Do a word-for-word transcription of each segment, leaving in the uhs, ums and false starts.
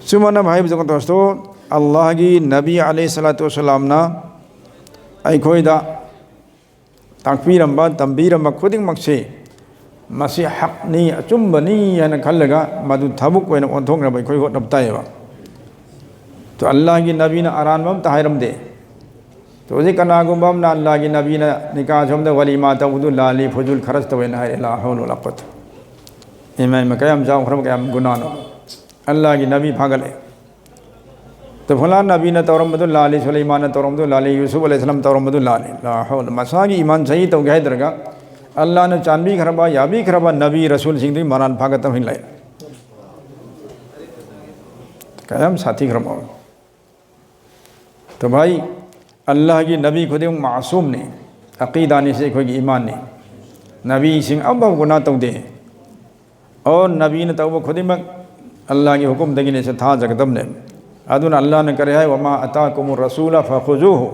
ꯆꯨꯝꯃꯅꯕ ꯍꯥꯏꯕꯗꯨ ꯀꯩꯅꯣ ꯇꯧꯔꯁꯨ, ꯑꯜꯂꯥꯍꯒꯤ ꯅꯕꯤ ꯑꯂꯩꯍꯤ ꯁꯂꯥꯇꯨ ꯋꯁꯂꯥꯝꯅ ꯑꯩꯈꯣꯏꯗ ꯇꯥꯛꯄꯤꯔꯝꯕ, ꯇꯝꯕꯤꯔꯝꯕ ꯈꯨꯗꯤꯡꯃꯛꯁꯤ ꯃꯁꯤ ꯍꯛꯅꯤ, ꯑꯆꯨꯝꯕꯅꯤ ꯍꯥꯏꯅ ꯈꯜꯂꯒ ꯃꯗꯨ ꯊꯕꯛ ꯑꯣꯏꯅ ꯑꯣꯟꯊꯣꯛꯅꯕ ꯑꯩꯈꯣꯏ ꯍꯣꯠꯅꯕ ꯇꯥꯏꯌꯦꯕ꯫ ꯇꯣ, ꯑꯜꯂꯥꯍꯒꯤ ꯅꯕꯤꯅ ꯑꯔꯥꯟꯕ ꯑꯝꯇ ꯍꯥꯏꯔꯝꯗꯦ꯫ ꯇꯣ, ꯍꯧꯖꯤꯛ ꯀꯅꯥꯒꯨꯝꯕ ꯑꯃꯅ ꯑꯜꯂꯥꯍꯒꯤ ꯅꯕꯤꯅ ꯅꯤꯀꯥ ꯁꯣꯝꯗ ꯋꯥꯂꯤꯃꯥ ꯇꯧꯕꯗꯨ ꯂꯥꯜꯂꯤ, ꯐꯨꯖꯨꯜ ꯈꯔꯁ ꯇꯧꯋꯦꯅ ꯍꯥꯏꯔꯦ, ꯂꯥ ꯍꯧꯂ ꯋꯥꯂꯥ ꯀꯨꯋꯥꯇ꯫ ꯏꯃꯥ, ꯏꯃꯥ, ꯀꯌꯥꯝ ꯆꯥꯎꯈ꯭ꯔꯕ, ꯀꯌꯥꯝ ꯒꯨꯅꯥꯅꯣ꯫ ꯑꯜꯂꯥꯍꯒꯤ ꯅꯕꯤ ꯐꯥꯒꯠꯂꯦ꯫ ꯇꯣ, ꯐꯂꯥꯟ ꯅꯕꯤꯅ ꯇꯧꯔꯝꯕꯗꯨ ꯂꯥꯜꯂꯤ, ꯁꯨꯂꯩꯃꯥꯟꯅ ꯇꯧꯔꯝꯕꯗꯨ ꯂꯥꯜꯂꯤ, ꯌꯨꯁꯨꯐ ꯑꯂꯩꯍꯤꯁꯂꯥꯝ ꯇꯧꯔꯝꯕꯗꯨ ꯂꯥꯜꯂꯤ꯫ ꯂꯥ ꯍꯧꯂ, ꯃꯁꯥꯒꯤ ꯏꯃꯥꯟ ꯁꯍꯤ ꯇꯧꯒꯦ ꯍꯥꯏꯗ꯭ꯔꯒ, ꯑꯜꯂꯥꯍꯅ ꯆꯥꯟꯕꯤꯈ꯭ꯔꯕ, ꯌꯥꯕꯤꯈ꯭ꯔꯕ ꯅꯕꯤ ꯔꯁꯨꯜꯁꯤꯡꯗꯨꯒꯤ ꯃꯔꯥꯟ ꯐꯥꯒꯠꯇꯕ ꯍꯤꯡꯂꯛꯑꯦ꯫ ꯀꯌꯥꯝ ꯁꯥꯊꯤꯈ꯭ꯔꯕ꯫ ꯇꯣ ꯚꯥꯏ, ꯑꯜꯂꯥꯍꯒꯤ ꯅꯕꯤ ꯈꯨꯗꯤꯡꯃꯛ ꯃꯥꯁꯨꯝꯅꯤ꯫ ꯑꯀꯤꯗꯥꯅꯤ, ꯁꯤ ꯑꯩꯈꯣꯏꯒꯤ ꯏꯃꯥꯟꯅꯤ꯫ ꯅꯕꯤꯁꯤꯡ ꯑꯃꯐꯥꯎ ꯒꯨꯅꯥ ꯇꯧꯗꯦ꯫ ꯑꯣ, ꯅꯕꯤꯅ ꯇꯧꯕ ꯈꯨꯗꯤꯡꯃꯛ ꯑꯜꯂꯥꯍꯒꯤ ꯍꯨꯀꯨꯝꯗꯒꯤꯅꯤ, ꯁꯤ ꯊꯥꯖꯒꯗꯕꯅꯦ꯫ ꯑꯗꯨꯅ ꯑꯜꯂꯥꯍꯅ ꯀꯔꯤ ꯍꯥꯏ? "ꯋꯃꯥ ꯑꯇꯥꯀꯨꯃꯨ ꯔꯁꯨꯂ ꯐꯈꯨꯖꯨꯍꯨ,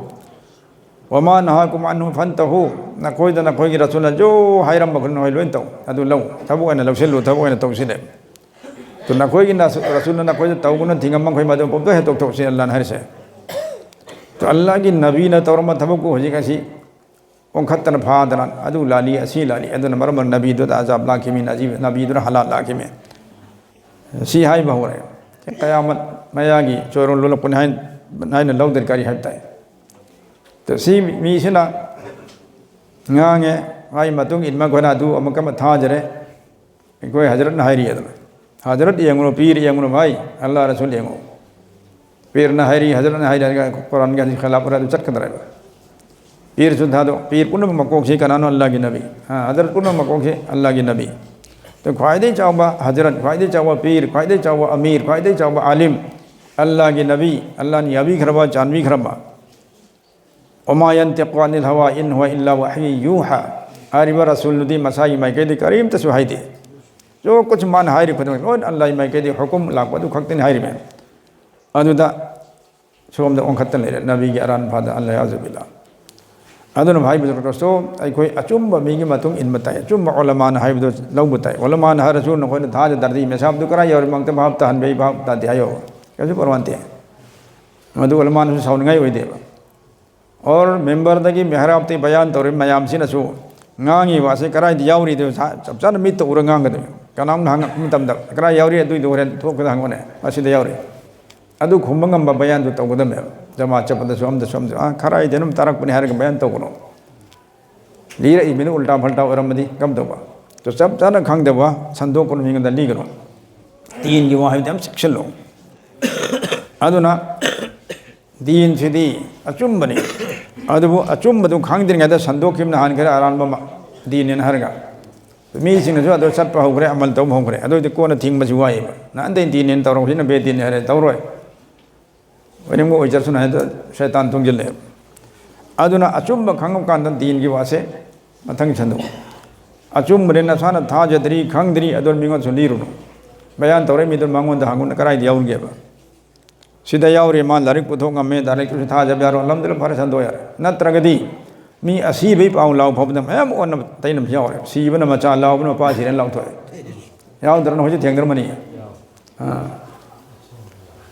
ꯋꯃꯥ ꯅꯍꯥꯀꯨꯝ ꯑꯟꯍꯨ ꯐꯟꯇꯍꯨ"꯫ ꯅꯈꯣꯏꯗ ꯅꯈꯣꯏꯒꯤ ꯔꯁꯨꯜꯅ ꯖꯣ ꯍꯥꯏꯔꯝꯕ ꯈꯨꯗꯤꯡꯃꯛ ꯅꯈꯣꯏ ꯂꯣꯏ ꯇꯧ, ꯑꯗꯨ ꯂꯧ, ꯊꯕꯛ ꯑꯣꯏꯅ ꯂꯧꯁꯤꯜꯂꯨ, ꯊꯕꯛ ꯑꯣꯏꯅ ꯇꯧꯁꯤꯜꯂꯦ꯫ ꯇꯣ, ꯅꯈꯣꯏꯒꯤ ꯅꯁꯨ-, ꯔꯁꯨꯜꯅ ꯅꯈꯣꯏꯗ ꯇꯧꯒꯅꯨ ꯊꯤꯡꯉꯝꯕ ꯃꯈꯩ ꯃꯗꯨ ꯄꯨꯝꯇꯣꯛ ꯍꯦꯛ ꯇꯣꯛꯊꯣꯛꯁꯤ, ꯑꯜꯂꯥꯍꯅ ꯍꯥꯏꯔꯤꯁꯦ꯫ ꯇꯣ, ꯑꯜꯂꯥꯍꯒꯤ ꯅꯕꯤꯅ ꯇꯧꯔꯝꯕ ꯊꯕꯛꯄꯨ ꯍꯧꯖꯤꯛ ꯑꯁꯤ ꯑꯣꯟꯈꯠꯇꯅ ꯐꯥꯗꯅ, ꯑꯗꯨ ꯂꯥꯜꯂꯤ, ꯑꯁꯤ ꯂꯥꯜꯂꯤ, ꯑꯗꯨꯅ ꯃꯔꯝ ꯑꯣꯏꯔꯒ ꯅꯕꯤꯗꯨꯗ ꯑꯖꯥꯕ ꯂꯥꯛꯈꯤꯕꯅꯤ, ꯑꯖꯤ-, ꯅꯕꯤꯗꯨꯅ ꯍꯂꯥꯛ ꯂꯥꯛꯈꯤꯕꯅꯤ꯫ ꯁꯤ ꯍꯥꯏꯕ ꯍꯧꯔꯦ꯫ ꯀꯌꯥꯃꯠ ꯃꯌꯥꯒꯤ ꯆꯣꯏꯔꯣꯜ ꯂꯣꯜꯂꯛꯄꯅꯤ ꯍꯥꯏ-, ꯍꯥꯏꯅ ꯂꯧꯗ꯭ꯔꯗꯤ ꯀꯔꯤ ꯍꯥꯏꯕ ꯇꯥꯏ? ꯇꯣ, ꯁꯤ ꯃꯤꯁꯤꯅ ꯉꯥꯡꯉꯦ, ꯃꯥꯒꯤ ꯃꯇꯨꯡ ꯏꯟꯕ ꯑꯩꯈꯣꯏꯅ ꯑꯗꯨ ꯑꯃꯨꯛꯀ ꯑꯃ ꯊꯥꯖꯔꯦ꯫ ꯑꯩꯈꯣꯏ ꯍꯖꯔꯠꯅ ꯍꯥꯏꯔꯤ ꯑꯗꯨꯅ, "ꯍꯖꯔꯠ ꯌꯦꯡꯉꯨꯅꯨ, ꯄꯤꯔ ꯌꯦꯡꯉꯨꯅꯨ ꯚꯥꯏ, ꯑꯜꯂꯥꯍ ꯔꯁꯨꯜ ꯌꯦꯡꯉꯨ"꯫ ꯄꯤꯔꯅ ꯍꯥꯏꯔꯤ, ꯍꯖꯔꯠꯅ ꯍꯥꯏꯔꯤ, ꯑꯗꯨꯒ ꯀꯨꯔꯥꯟꯒ ꯍꯗꯤꯁ ꯈꯤꯂꯥꯐ ꯑꯣꯏꯔ ꯑꯗꯨ ꯆꯠꯀꯗ꯭ꯔꯥ? ꯄꯤꯔꯁꯨ ꯊꯥꯗꯣꯛ, ꯄꯤꯔ ꯄꯨꯝꯅꯃꯛ ꯃꯀꯣꯛꯁꯤ ꯀꯅꯥꯅꯣ? ꯑꯜꯂꯥꯍꯒꯤ ꯅꯕꯤ꯫ ꯑ, ꯍꯖꯔꯠ ꯄꯨꯝꯅꯃꯛ ꯃꯀꯣꯛꯁꯤ ꯑꯜꯂꯥꯍꯒꯤ ꯅꯕꯤ꯫ ꯑꯗꯨ ꯈ꯭ꯋꯥꯏꯗꯒꯤ ꯆꯥꯎꯕ ꯍꯖꯔꯠ, ꯈ꯭ꯋꯥꯏꯗꯒꯤ ꯆꯥꯎꯕ ꯄꯤꯔ, ꯈ꯭ꯋꯥꯏꯗꯒꯤ ꯆꯥꯎꯕ ꯑꯃꯤꯔ, ꯈ꯭ꯋꯥꯏꯗꯒꯤ ꯆꯥꯎꯕ ꯑꯥꯂꯤꯝ, ꯑꯜꯂꯥꯍꯒꯤ ꯅꯕꯤ, ꯑꯜꯂꯥꯍꯅ ꯌꯥꯕꯤꯈ꯭ꯔꯕ, ꯆꯥꯟꯕꯤꯈ꯭ꯔꯕ꯫ "ꯋꯃꯥ ꯌꯟꯇꯤꯀꯨ ꯑꯅꯤꯜ ꯍꯋꯥ ꯏꯟ ꯍꯨꯋ ꯏꯜꯂꯥ ꯋꯍꯌꯨ ꯌꯨꯍꯥ"꯫ ꯍꯥꯏꯔꯤꯕ ꯔꯁꯨꯜꯗꯨꯗꯤ ꯃꯁꯥꯒꯤ ꯃꯥꯏꯀꯩꯗꯤ ꯀꯔꯤꯝꯇꯁꯨ ꯍꯥꯏꯗꯦ꯫ ꯖꯣ ꯀꯨꯆ ꯃꯥꯅ ꯍꯥꯏꯔꯤ ꯈꯨꯗꯤꯡꯃꯛ ꯂꯣꯏꯅ ꯑꯜꯂꯥꯍꯒꯤ ꯃꯥꯏꯀꯩꯗꯒꯤ ꯍꯨꯀꯨꯝ ꯂꯥꯛꯄ ꯑꯗꯨ ꯈꯛꯇꯅꯤ ꯍꯥꯏꯔꯤꯕ꯫ ꯑꯗꯨꯗ ꯁꯣꯝꯗ ꯑꯣꯟꯈꯠꯇꯅ ꯂꯩꯔꯦ ꯅꯕꯤꯒꯤ ꯑꯔꯥꯟ ꯐꯥꯗ, ꯑꯜꯂꯥꯍ ꯌꯥꯎꯖꯕꯤꯜꯂꯥ꯫ ꯑꯗꯨꯅ ꯍꯥꯏꯕꯗꯨ ꯗꯣꯁꯇꯣ, ꯑꯩꯈꯣꯏ ꯑꯆꯨꯝꯕ ꯃꯤꯒꯤ ꯃꯇꯨꯡ ꯏꯟꯕ ꯇꯥꯏ, ꯑꯆꯨꯝꯕ ꯑꯣꯂꯃꯥꯅ ꯍꯥꯏꯕꯗꯨ ꯂꯧꯕ ꯇꯥꯏ꯫ ꯑꯣꯂꯃꯥꯅ ꯍꯥꯏꯔꯁꯨ ꯅꯈꯣꯏꯅ ꯊꯥꯖꯗ꯭ꯔꯗꯤ ꯃꯦꯁꯥꯕꯗꯨ ꯀꯔꯥꯏ ꯌꯧꯔꯤ, ꯃꯛꯇꯕ ꯍꯥꯞ ꯇꯥꯍꯟꯕꯩ ꯚꯥꯞ ꯇꯥꯗꯦ ꯍꯥꯏꯌꯣ, ꯀꯩꯁꯨ ꯄꯔꯋꯥꯟꯇꯦ꯫ ꯃꯗꯨ ꯑꯣꯂꯃꯥꯅꯁꯨ ꯁꯥꯎꯅꯤꯡꯉꯥꯏ ꯑꯣꯏꯗꯦꯕ꯫ ꯑꯣꯔ ꯃꯦꯝꯕꯔꯗꯒꯤ ꯃꯦꯍꯔꯥꯕꯇꯤ ꯕꯌꯥꯟ ꯇꯧꯔꯤꯕ ꯃꯌꯥꯝꯁꯤꯅꯁꯨ ꯉꯥꯡꯉꯤꯕ ꯑꯁꯤ ꯀꯗꯥꯏꯗ ꯌꯥꯎꯔꯤꯗꯣ ꯆꯞ ꯆꯥꯅ ꯃꯤꯠꯇ ꯎꯔꯒ ꯉꯥꯡꯒꯗꯕꯅꯤ꯫ ꯀꯅꯥꯝꯅ ꯍꯪꯉꯛꯄ ꯃꯇꯝꯗ ꯀꯗꯥꯏ ꯌꯥꯎꯔꯤ, ꯑꯗꯨꯏꯗꯣ ꯍꯣꯔꯦꯟ ꯊꯣꯛꯄꯗ ꯍꯪꯉꯨꯅꯦ, ꯑꯁꯤꯗ ꯌꯥꯎꯔꯤ꯫ ꯑꯗꯨ ꯈꯨꯝꯕ ꯉꯝꯕ ꯕꯌꯥꯟꯗꯨ ꯇꯧꯒꯗꯕꯅꯦꯕ꯫ ꯖꯃꯥ ꯆꯠꯄꯗꯁꯨ ꯑꯃꯗꯁꯨ ꯑꯃꯗꯁꯨ, "ꯑꯥ, ꯈꯔ ꯍꯩꯗꯅ ꯑꯗꯨꯝ ꯇꯥꯔꯛꯄꯅꯤ" ꯍꯥꯏꯔꯒ ꯕꯌꯥꯟ ꯇꯧꯒꯅꯨ꯫ ꯂꯤꯔꯛꯏꯕꯅ ꯎꯜꯇꯥ ꯐꯜꯇꯥ ꯑꯣꯏꯔꯝꯃꯗꯤ ꯀꯝꯗꯧꯕ? ꯑꯗꯨ ꯆꯞ ꯆꯥꯅ ꯈꯪꯗꯕ ꯁꯟꯗꯣꯛꯀꯅꯨ, ꯃꯤꯉꯣꯟꯗ ꯂꯤꯒꯅꯨ꯫ ꯗꯤꯟꯒꯤ ꯋꯥ ꯍꯥꯏꯕꯗꯤ ꯌꯥꯝ ꯆꯦꯛꯁꯤꯜꯂꯨ꯫ ꯑꯗꯨꯅ ꯗꯤꯟꯁꯤꯗꯤ ꯑꯆꯨꯝꯕꯅꯤ꯫ ꯑꯗꯨꯕꯨ ꯑꯆꯨꯝꯕꯗꯨ ꯈꯪꯗ꯭ꯔꯤꯉꯩꯗ ꯁꯟꯗꯣꯛꯈꯤꯕꯅ ꯍꯥꯟꯈ꯭ꯔꯦ, ꯑꯔꯥꯟꯕ ꯑꯃ ꯗꯤꯟꯅꯦꯅ ꯍꯥꯏꯔꯒ꯫ ꯃꯤꯁꯤꯡꯅꯁꯨ ꯑꯗꯨ ꯆꯠꯄ ꯍꯧꯈ꯭ꯔꯦ, ꯑꯃꯜ ꯇꯧꯕ ꯍꯧꯈ꯭ꯔꯦ꯫ ꯑꯗꯨꯑꯣꯏꯗꯤ ꯀꯣꯟꯅ ꯊꯤꯡꯕꯁꯤ ꯋꯥꯏꯌꯦꯕ꯫ ꯅꯍꯥꯟꯗꯩ ꯗꯤꯟꯅꯦꯅ ꯇꯧꯔꯛꯄꯁꯤꯅ ꯕꯦꯗꯤꯟꯅꯦ ꯍꯥꯏꯔꯦ, ꯇꯧꯔꯣꯏ꯫ ꯑꯣꯏꯅꯤꯡꯕ ꯑꯣꯏꯖꯔꯁꯅꯨ ꯍꯥꯏꯗ ꯁꯩꯇꯥꯟ ꯊꯣꯡꯖꯤꯜꯂꯦꯕ꯫ ꯑꯗꯨꯅ ꯑꯆꯨꯝꯕ ꯈꯪꯉ ꯀꯥꯟꯗ ꯗꯤꯟꯒꯤ ꯋꯥꯁꯦ ꯃꯊꯪ ꯁꯟꯗꯣꯛ꯫ ꯑꯆꯨꯝꯕꯅꯦ ꯅꯁꯥꯅ ꯊꯥꯖꯗ꯭ꯔꯤ, ꯈꯪꯗ꯭ꯔꯤ, ꯑꯗꯨ ꯃꯤꯉꯣꯟꯗꯁꯨ ꯂꯤꯔꯨꯅꯨ꯫ ꯕꯌꯥꯟ ꯇꯧꯔꯛꯏ ꯃꯤꯗꯨ ꯃꯉꯣꯟꯗ ꯍꯪꯉꯨꯅ ꯀꯗꯥꯏꯗ ꯌꯥꯎꯔꯤꯒꯦꯕ? ꯁꯤꯗ ꯌꯥꯎꯔꯤ, ꯃꯥ ꯂꯥꯏꯔꯤꯛ ꯄꯨꯊꯣꯛ ꯉꯝꯃꯦ, ꯂꯥꯏꯔꯤꯛꯇꯨꯁꯨ ꯊꯥꯖꯕ ꯌꯥꯔꯣꯏ, ꯑꯜꯍꯝꯗꯨꯂꯤꯜꯂꯥꯍ, ꯐꯔꯦ, ꯁꯟꯗꯣꯛ ꯌꯥꯔꯦ꯫ ꯅꯠꯇ꯭ꯔꯒꯗꯤ ꯃꯤ ꯑꯁꯤꯕꯩ ꯄꯥꯎ ꯂꯥꯎ ꯐꯥꯎꯕꯗ ꯃꯌꯥꯝ ꯑꯣꯟꯅ ꯇꯩꯅꯕꯁꯨ ꯌꯥꯎꯔꯦ꯫ ꯁꯤꯕꯅ ꯃꯆꯥ, ꯂꯥꯎꯕꯅ ꯃꯄꯥ ꯁꯤꯔꯦꯅ ꯂꯥꯎꯊꯣꯛꯑꯦ꯫ ꯌꯥꯎꯗ꯭ꯔꯅ ꯍꯧꯖꯤꯛ ꯊꯦꯡꯅꯔꯝꯃꯅꯤ꯫ ꯑꯥ꯫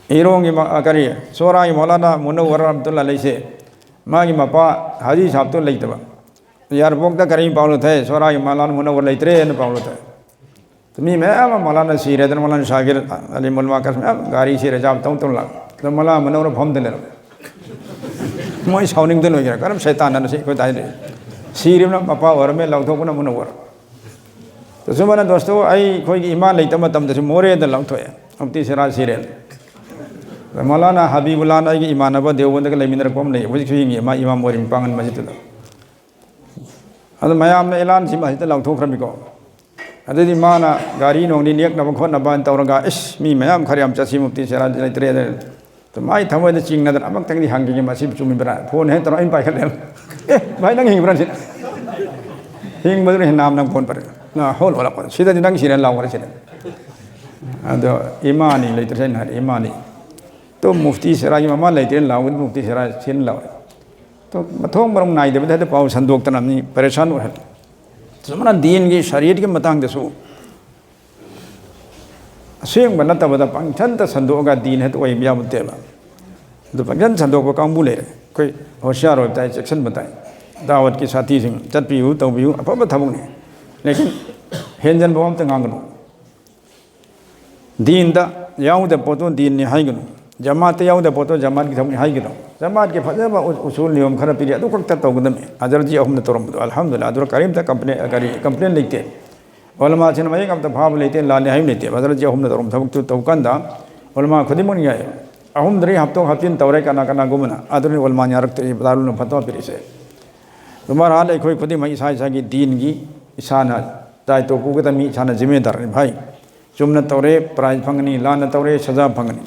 ꯏꯔꯣꯡꯒꯤ ꯃ-, ꯑ, ꯀꯔꯤ, ꯁꯣꯔꯥꯒꯤ ꯃꯧꯂꯥꯅꯥ ꯃꯨꯅꯧꯋꯔ ꯔꯍꯃꯇꯨꯜꯂꯥꯍꯤ ꯑꯂꯩꯁꯦ, ꯃꯥꯒꯤ ꯃꯄꯥ ꯍꯥꯖꯤ ꯁꯥꯕꯇꯣ ꯂꯩꯇꯕ꯫ ꯌꯥꯔꯕꯣꯛꯇ ꯀꯔꯤ ꯄꯥꯎ ꯂꯧꯊꯣꯛꯑꯦ? ꯁꯣꯔꯥꯒꯤ ꯃꯧꯂꯥꯅꯥ ꯃꯨꯅꯧꯋꯔ ꯂꯩꯇ꯭ꯔꯦꯅ ꯄꯥꯎ ꯂꯧꯊꯣꯛꯑꯦ꯫ ꯃꯤ ꯃꯌꯥꯝ ꯑꯃ ꯃꯧꯂꯥꯅꯥ ꯁꯤꯔꯦꯗꯅ, ꯃꯧꯂꯥꯅꯥ ꯁꯥꯒꯤꯔ, ꯑꯂꯤ ꯃꯨꯜꯃꯥ ꯀꯁ ꯃꯌꯥꯝ ꯒꯥꯔꯤ ꯁꯤꯔꯦ, ꯖꯥꯕ ꯇꯧ ꯇꯧ ꯂꯥꯛ꯫ ꯑꯗꯣ ꯃꯧꯂꯥꯅꯥ ꯃꯨꯅꯧꯋꯔ ꯐꯝꯗ ꯂꯩꯔꯝꯃꯦ꯫ ꯃꯣꯏ ꯁꯥꯎꯅꯤꯡꯗ ꯂꯣꯏꯒꯦꯔꯥ, ꯀꯔꯝ ꯁꯩꯇꯥꯟꯅ ꯁꯤ ꯑꯩꯈꯣꯏ ꯇꯥꯏꯗꯦ꯫ ꯁꯤꯔꯤꯕꯅ ꯃꯄꯥ ꯑꯣꯏꯔꯝꯃꯦ, ꯂꯥꯎꯊꯣꯛꯄꯅ ꯃꯨꯅꯧꯋꯔ꯫ ꯇꯁꯨꯃꯅ ꯗꯣꯁꯇꯣ, ꯑꯩ, ꯑꯩꯈꯣꯏꯒꯤ ꯏꯃꯥ ꯂꯩꯇꯕ ꯃꯇꯝꯗꯁꯨ ꯃꯣꯔꯦꯗ ꯂꯥꯎꯊꯣꯛꯑꯦ, ꯃꯨꯐꯇꯤ ꯁꯤꯔꯥꯖ ꯁꯤꯔꯦ꯫ ꯃꯧꯂꯥꯅꯥ ꯍꯕꯤꯕꯨꯜꯂꯥꯅ ꯑꯩꯒꯤ ꯏꯃꯥꯟꯅꯕ ꯗꯦꯋꯕꯟꯗꯒ ꯂꯩꯃꯤꯟꯅꯔꯛꯄ ꯑꯃ ꯂꯩ, ꯍꯧꯖꯤꯛꯁꯨ ꯍꯤꯡꯉꯤ, ꯃꯥ ꯏꯃꯥꯝ ꯑꯣꯏꯔꯤ ꯃꯄꯥꯡꯒꯜ ꯃꯁꯖꯤꯗꯇꯨꯗ꯫ ꯑꯗꯨ ꯃꯌꯥꯝꯅ ꯑꯦꯂꯥꯟꯁꯤ ꯃꯁꯤꯗ ꯂꯥꯎꯊꯣꯛꯈ꯭ꯔꯃꯤꯀꯣ꯫ ꯑꯗꯨꯗꯤ ꯃꯥꯅ ꯒꯥꯔꯤ ꯅꯣꯡꯂꯤ ꯅꯦꯛꯅꯕ ꯈꯣꯠꯅꯕ ꯍꯥꯏꯅ ꯇꯧꯔꯒ, "ꯏꯁ, ꯃꯤ ꯃꯌꯥꯝ ꯈꯔ ꯌꯥꯝ ꯆꯠꯁꯤ, ꯃꯨꯐꯇꯤ ꯁꯤꯔꯥꯖ ꯂꯩꯇ꯭ꯔꯦ"꯫ ꯑꯗꯨ ꯃꯥꯏ ꯊꯃꯣꯏꯗ ꯆꯤꯡꯅꯗꯅ, "ꯑꯃꯨꯛꯇꯪꯗꯤ ꯍꯪꯈꯤꯒꯦ, ꯃꯁꯤ ꯆꯨꯝꯃꯤꯕ꯭ꯔꯥ?" ꯐꯣꯟ ꯍꯦꯛ ꯇꯧꯔ ꯑꯩꯅ ꯄꯥꯏꯈꯠꯂꯦ꯫ "ꯑꯦ, ꯚꯥꯏ, ꯅꯪ ꯍꯤꯡꯕ꯭ꯔꯥ?" ꯁꯤ ꯍꯤꯡꯕꯗꯨꯅ ꯍꯦꯟꯅ ꯅꯥꯝ ꯅꯪ ꯐꯣꯟ ꯄꯥꯏꯔꯛꯑꯦ꯫ ꯅ ꯍꯣꯜ ꯍꯣꯜꯂꯛꯄꯗ, "ꯁꯤꯗꯗꯤ ꯅꯪ ꯁꯤꯔꯦ ꯂꯥꯎꯈ꯭ꯔꯦ ꯁꯤꯗ"꯫ ꯑꯗꯣ ꯏꯃꯥꯅꯤ ꯂꯩꯇ꯭ꯔꯦ, ꯑꯩꯅ ꯍꯥꯏꯔꯦ, "ꯏꯃꯥꯅꯤ"꯫ ꯇꯣ ꯃꯨꯐꯇꯤ ꯁꯤꯔꯥꯖꯒꯤ ꯃꯃꯥ ꯂꯩꯇ꯭ꯔꯦꯅ ꯂꯥꯎꯕꯗꯤ ꯃꯨꯐꯇꯤ ꯁꯤꯔꯥꯖ ꯁꯤꯅ ꯂꯥꯎꯔꯦ꯫ ꯃꯊꯣꯡ ꯃꯔꯝ ꯅꯥꯏꯗꯕꯗ ꯍꯦꯛꯇ ꯄꯥꯎ ꯁꯟꯗꯣꯛꯇꯅ ꯃꯤ ꯄꯔꯦꯁꯥꯟ ꯑꯣꯏꯍꯜꯂꯤ꯫ ꯁꯨꯃꯥꯏꯅ ꯗꯤꯟꯒꯤ ꯁꯔꯤꯌꯠꯀꯤ ꯃꯇꯥꯡꯗꯁꯨ ꯑꯁꯦꯡꯕ ꯅꯠꯇꯕꯗ ꯄꯪꯁꯟꯗ ꯁꯟꯗꯣꯛꯑꯒ ꯗꯤꯟ ꯍꯦꯛꯇ ꯑꯣꯏꯕ ꯌꯥꯕ ꯅꯠꯇꯦꯕ꯫ ꯑꯗꯨ ꯄꯪꯁꯟ ꯁꯟꯗꯣꯛꯄ ꯀꯥꯡꯕꯨ ꯂꯩꯔꯦ꯫ ꯑꯩꯈꯣꯏ ꯍꯣꯁꯤꯌꯥꯔ ꯑꯣꯏꯕ ꯇꯥꯏ, ꯆꯦꯛꯁꯤꯟꯕ ꯇꯥꯏ꯫ ꯗꯥꯋꯠꯀꯤ ꯁꯥꯊꯤꯁꯤꯡ ꯆꯠꯄꯤꯌꯨ, ꯇꯧꯕꯤꯌꯨ, ꯑꯐꯕ ꯊꯕꯛꯅꯤ꯫ ꯂꯦꯀꯤꯟ ꯍꯦꯟꯖꯟꯕ ꯑꯝꯇ ꯉꯥꯡꯒꯅꯨ꯫ ꯗꯤꯟꯗ ꯌꯥꯎꯗꯕ ꯄꯣꯠꯇꯣ ꯗꯤꯟꯅꯤ ꯍꯥꯏꯒꯅꯨ꯫ ꯖꯃꯥꯠꯇ ꯌꯥꯎꯗꯕ ꯄꯣꯠꯇꯣ ꯖꯃꯥꯠꯀꯤ ꯊꯕꯛꯅꯤ ꯍꯥꯏꯒꯅꯨ꯫ ꯖꯃꯥꯠꯀꯤ ꯐꯖꯕ ꯎ-, ꯎꯁꯨꯜ ꯅꯤꯌꯣꯝ ꯈꯔ ꯄꯤꯔꯤ, ꯑꯗꯨ ꯈꯛꯇ ꯇꯧꯒꯗꯕꯅꯤ꯫ ꯍꯖꯔꯠꯖꯤ ꯑꯍꯨꯝꯅ ꯇꯧꯔꯝꯕꯗꯣ, ꯑꯜꯍꯝꯗꯨꯂꯤꯜꯂꯥ, ꯑꯗꯨꯗ ꯀꯔꯤꯝꯇ ꯀꯝꯄ꯭ꯂꯦꯟ, ꯀꯔꯤ ꯀꯝꯄ꯭ꯂꯦꯟ ꯂꯩꯇꯦ꯫ ꯎꯂꯃꯥꯁꯤꯡꯅ ꯃꯌꯦꯛ ꯑꯝꯇ ꯐꯥꯕ ꯂꯩꯇꯦ, ꯂꯥꯜꯂꯦ ꯍꯥꯏꯕ ꯂꯩꯇꯦ꯫ ꯍꯖꯔꯠꯖꯤ ꯑꯍꯨꯝꯅ ꯇꯧꯔꯝꯕ ꯊꯕꯛꯇꯨ ꯇꯧ ꯀꯥꯟꯗ ꯎꯂꯃꯥ ꯈꯨꯗꯤꯡꯃꯛꯅ ꯌꯥꯏ꯫ ꯑꯍꯨꯝꯗꯒꯤ ꯍꯥꯞꯇꯣꯛ ꯍꯥꯞꯆꯤꯟ ꯇꯧꯔꯦ ꯀꯅꯥ ꯀꯅꯥꯒꯨꯝꯕꯅ, ꯑꯗꯨꯅꯤ ꯎꯂꯃꯥ ꯌꯥꯔꯛꯇ꯭ꯔꯤ, ꯗꯥꯔꯨꯜ ꯐꯠꯋꯥ ꯄꯤꯔꯤꯁꯦ꯫ ꯕꯍꯔꯍꯥꯜ ꯑꯩꯈꯣꯏ ꯈꯨꯗꯤꯡꯃꯛ ꯏꯁꯥ ꯏꯁꯥꯒꯤ ꯗꯤꯟꯒꯤ ꯏꯁꯥꯅ ꯗꯥꯏꯇꯣ ꯄꯨꯒꯗꯕꯅꯤ, ꯏꯁꯥꯅ ꯖꯤꯝꯃꯦꯗꯥꯔꯅꯤ ꯚꯥꯏ꯫ ꯆꯨꯝꯅ ꯇꯧꯔꯦ, ꯄ꯭ꯔꯥꯏꯖ ꯐꯪꯒꯅꯤ, ꯂꯥꯟꯅ ꯇꯧꯔꯦ, ꯁꯖꯥ ꯐꯪꯒꯅꯤ꯫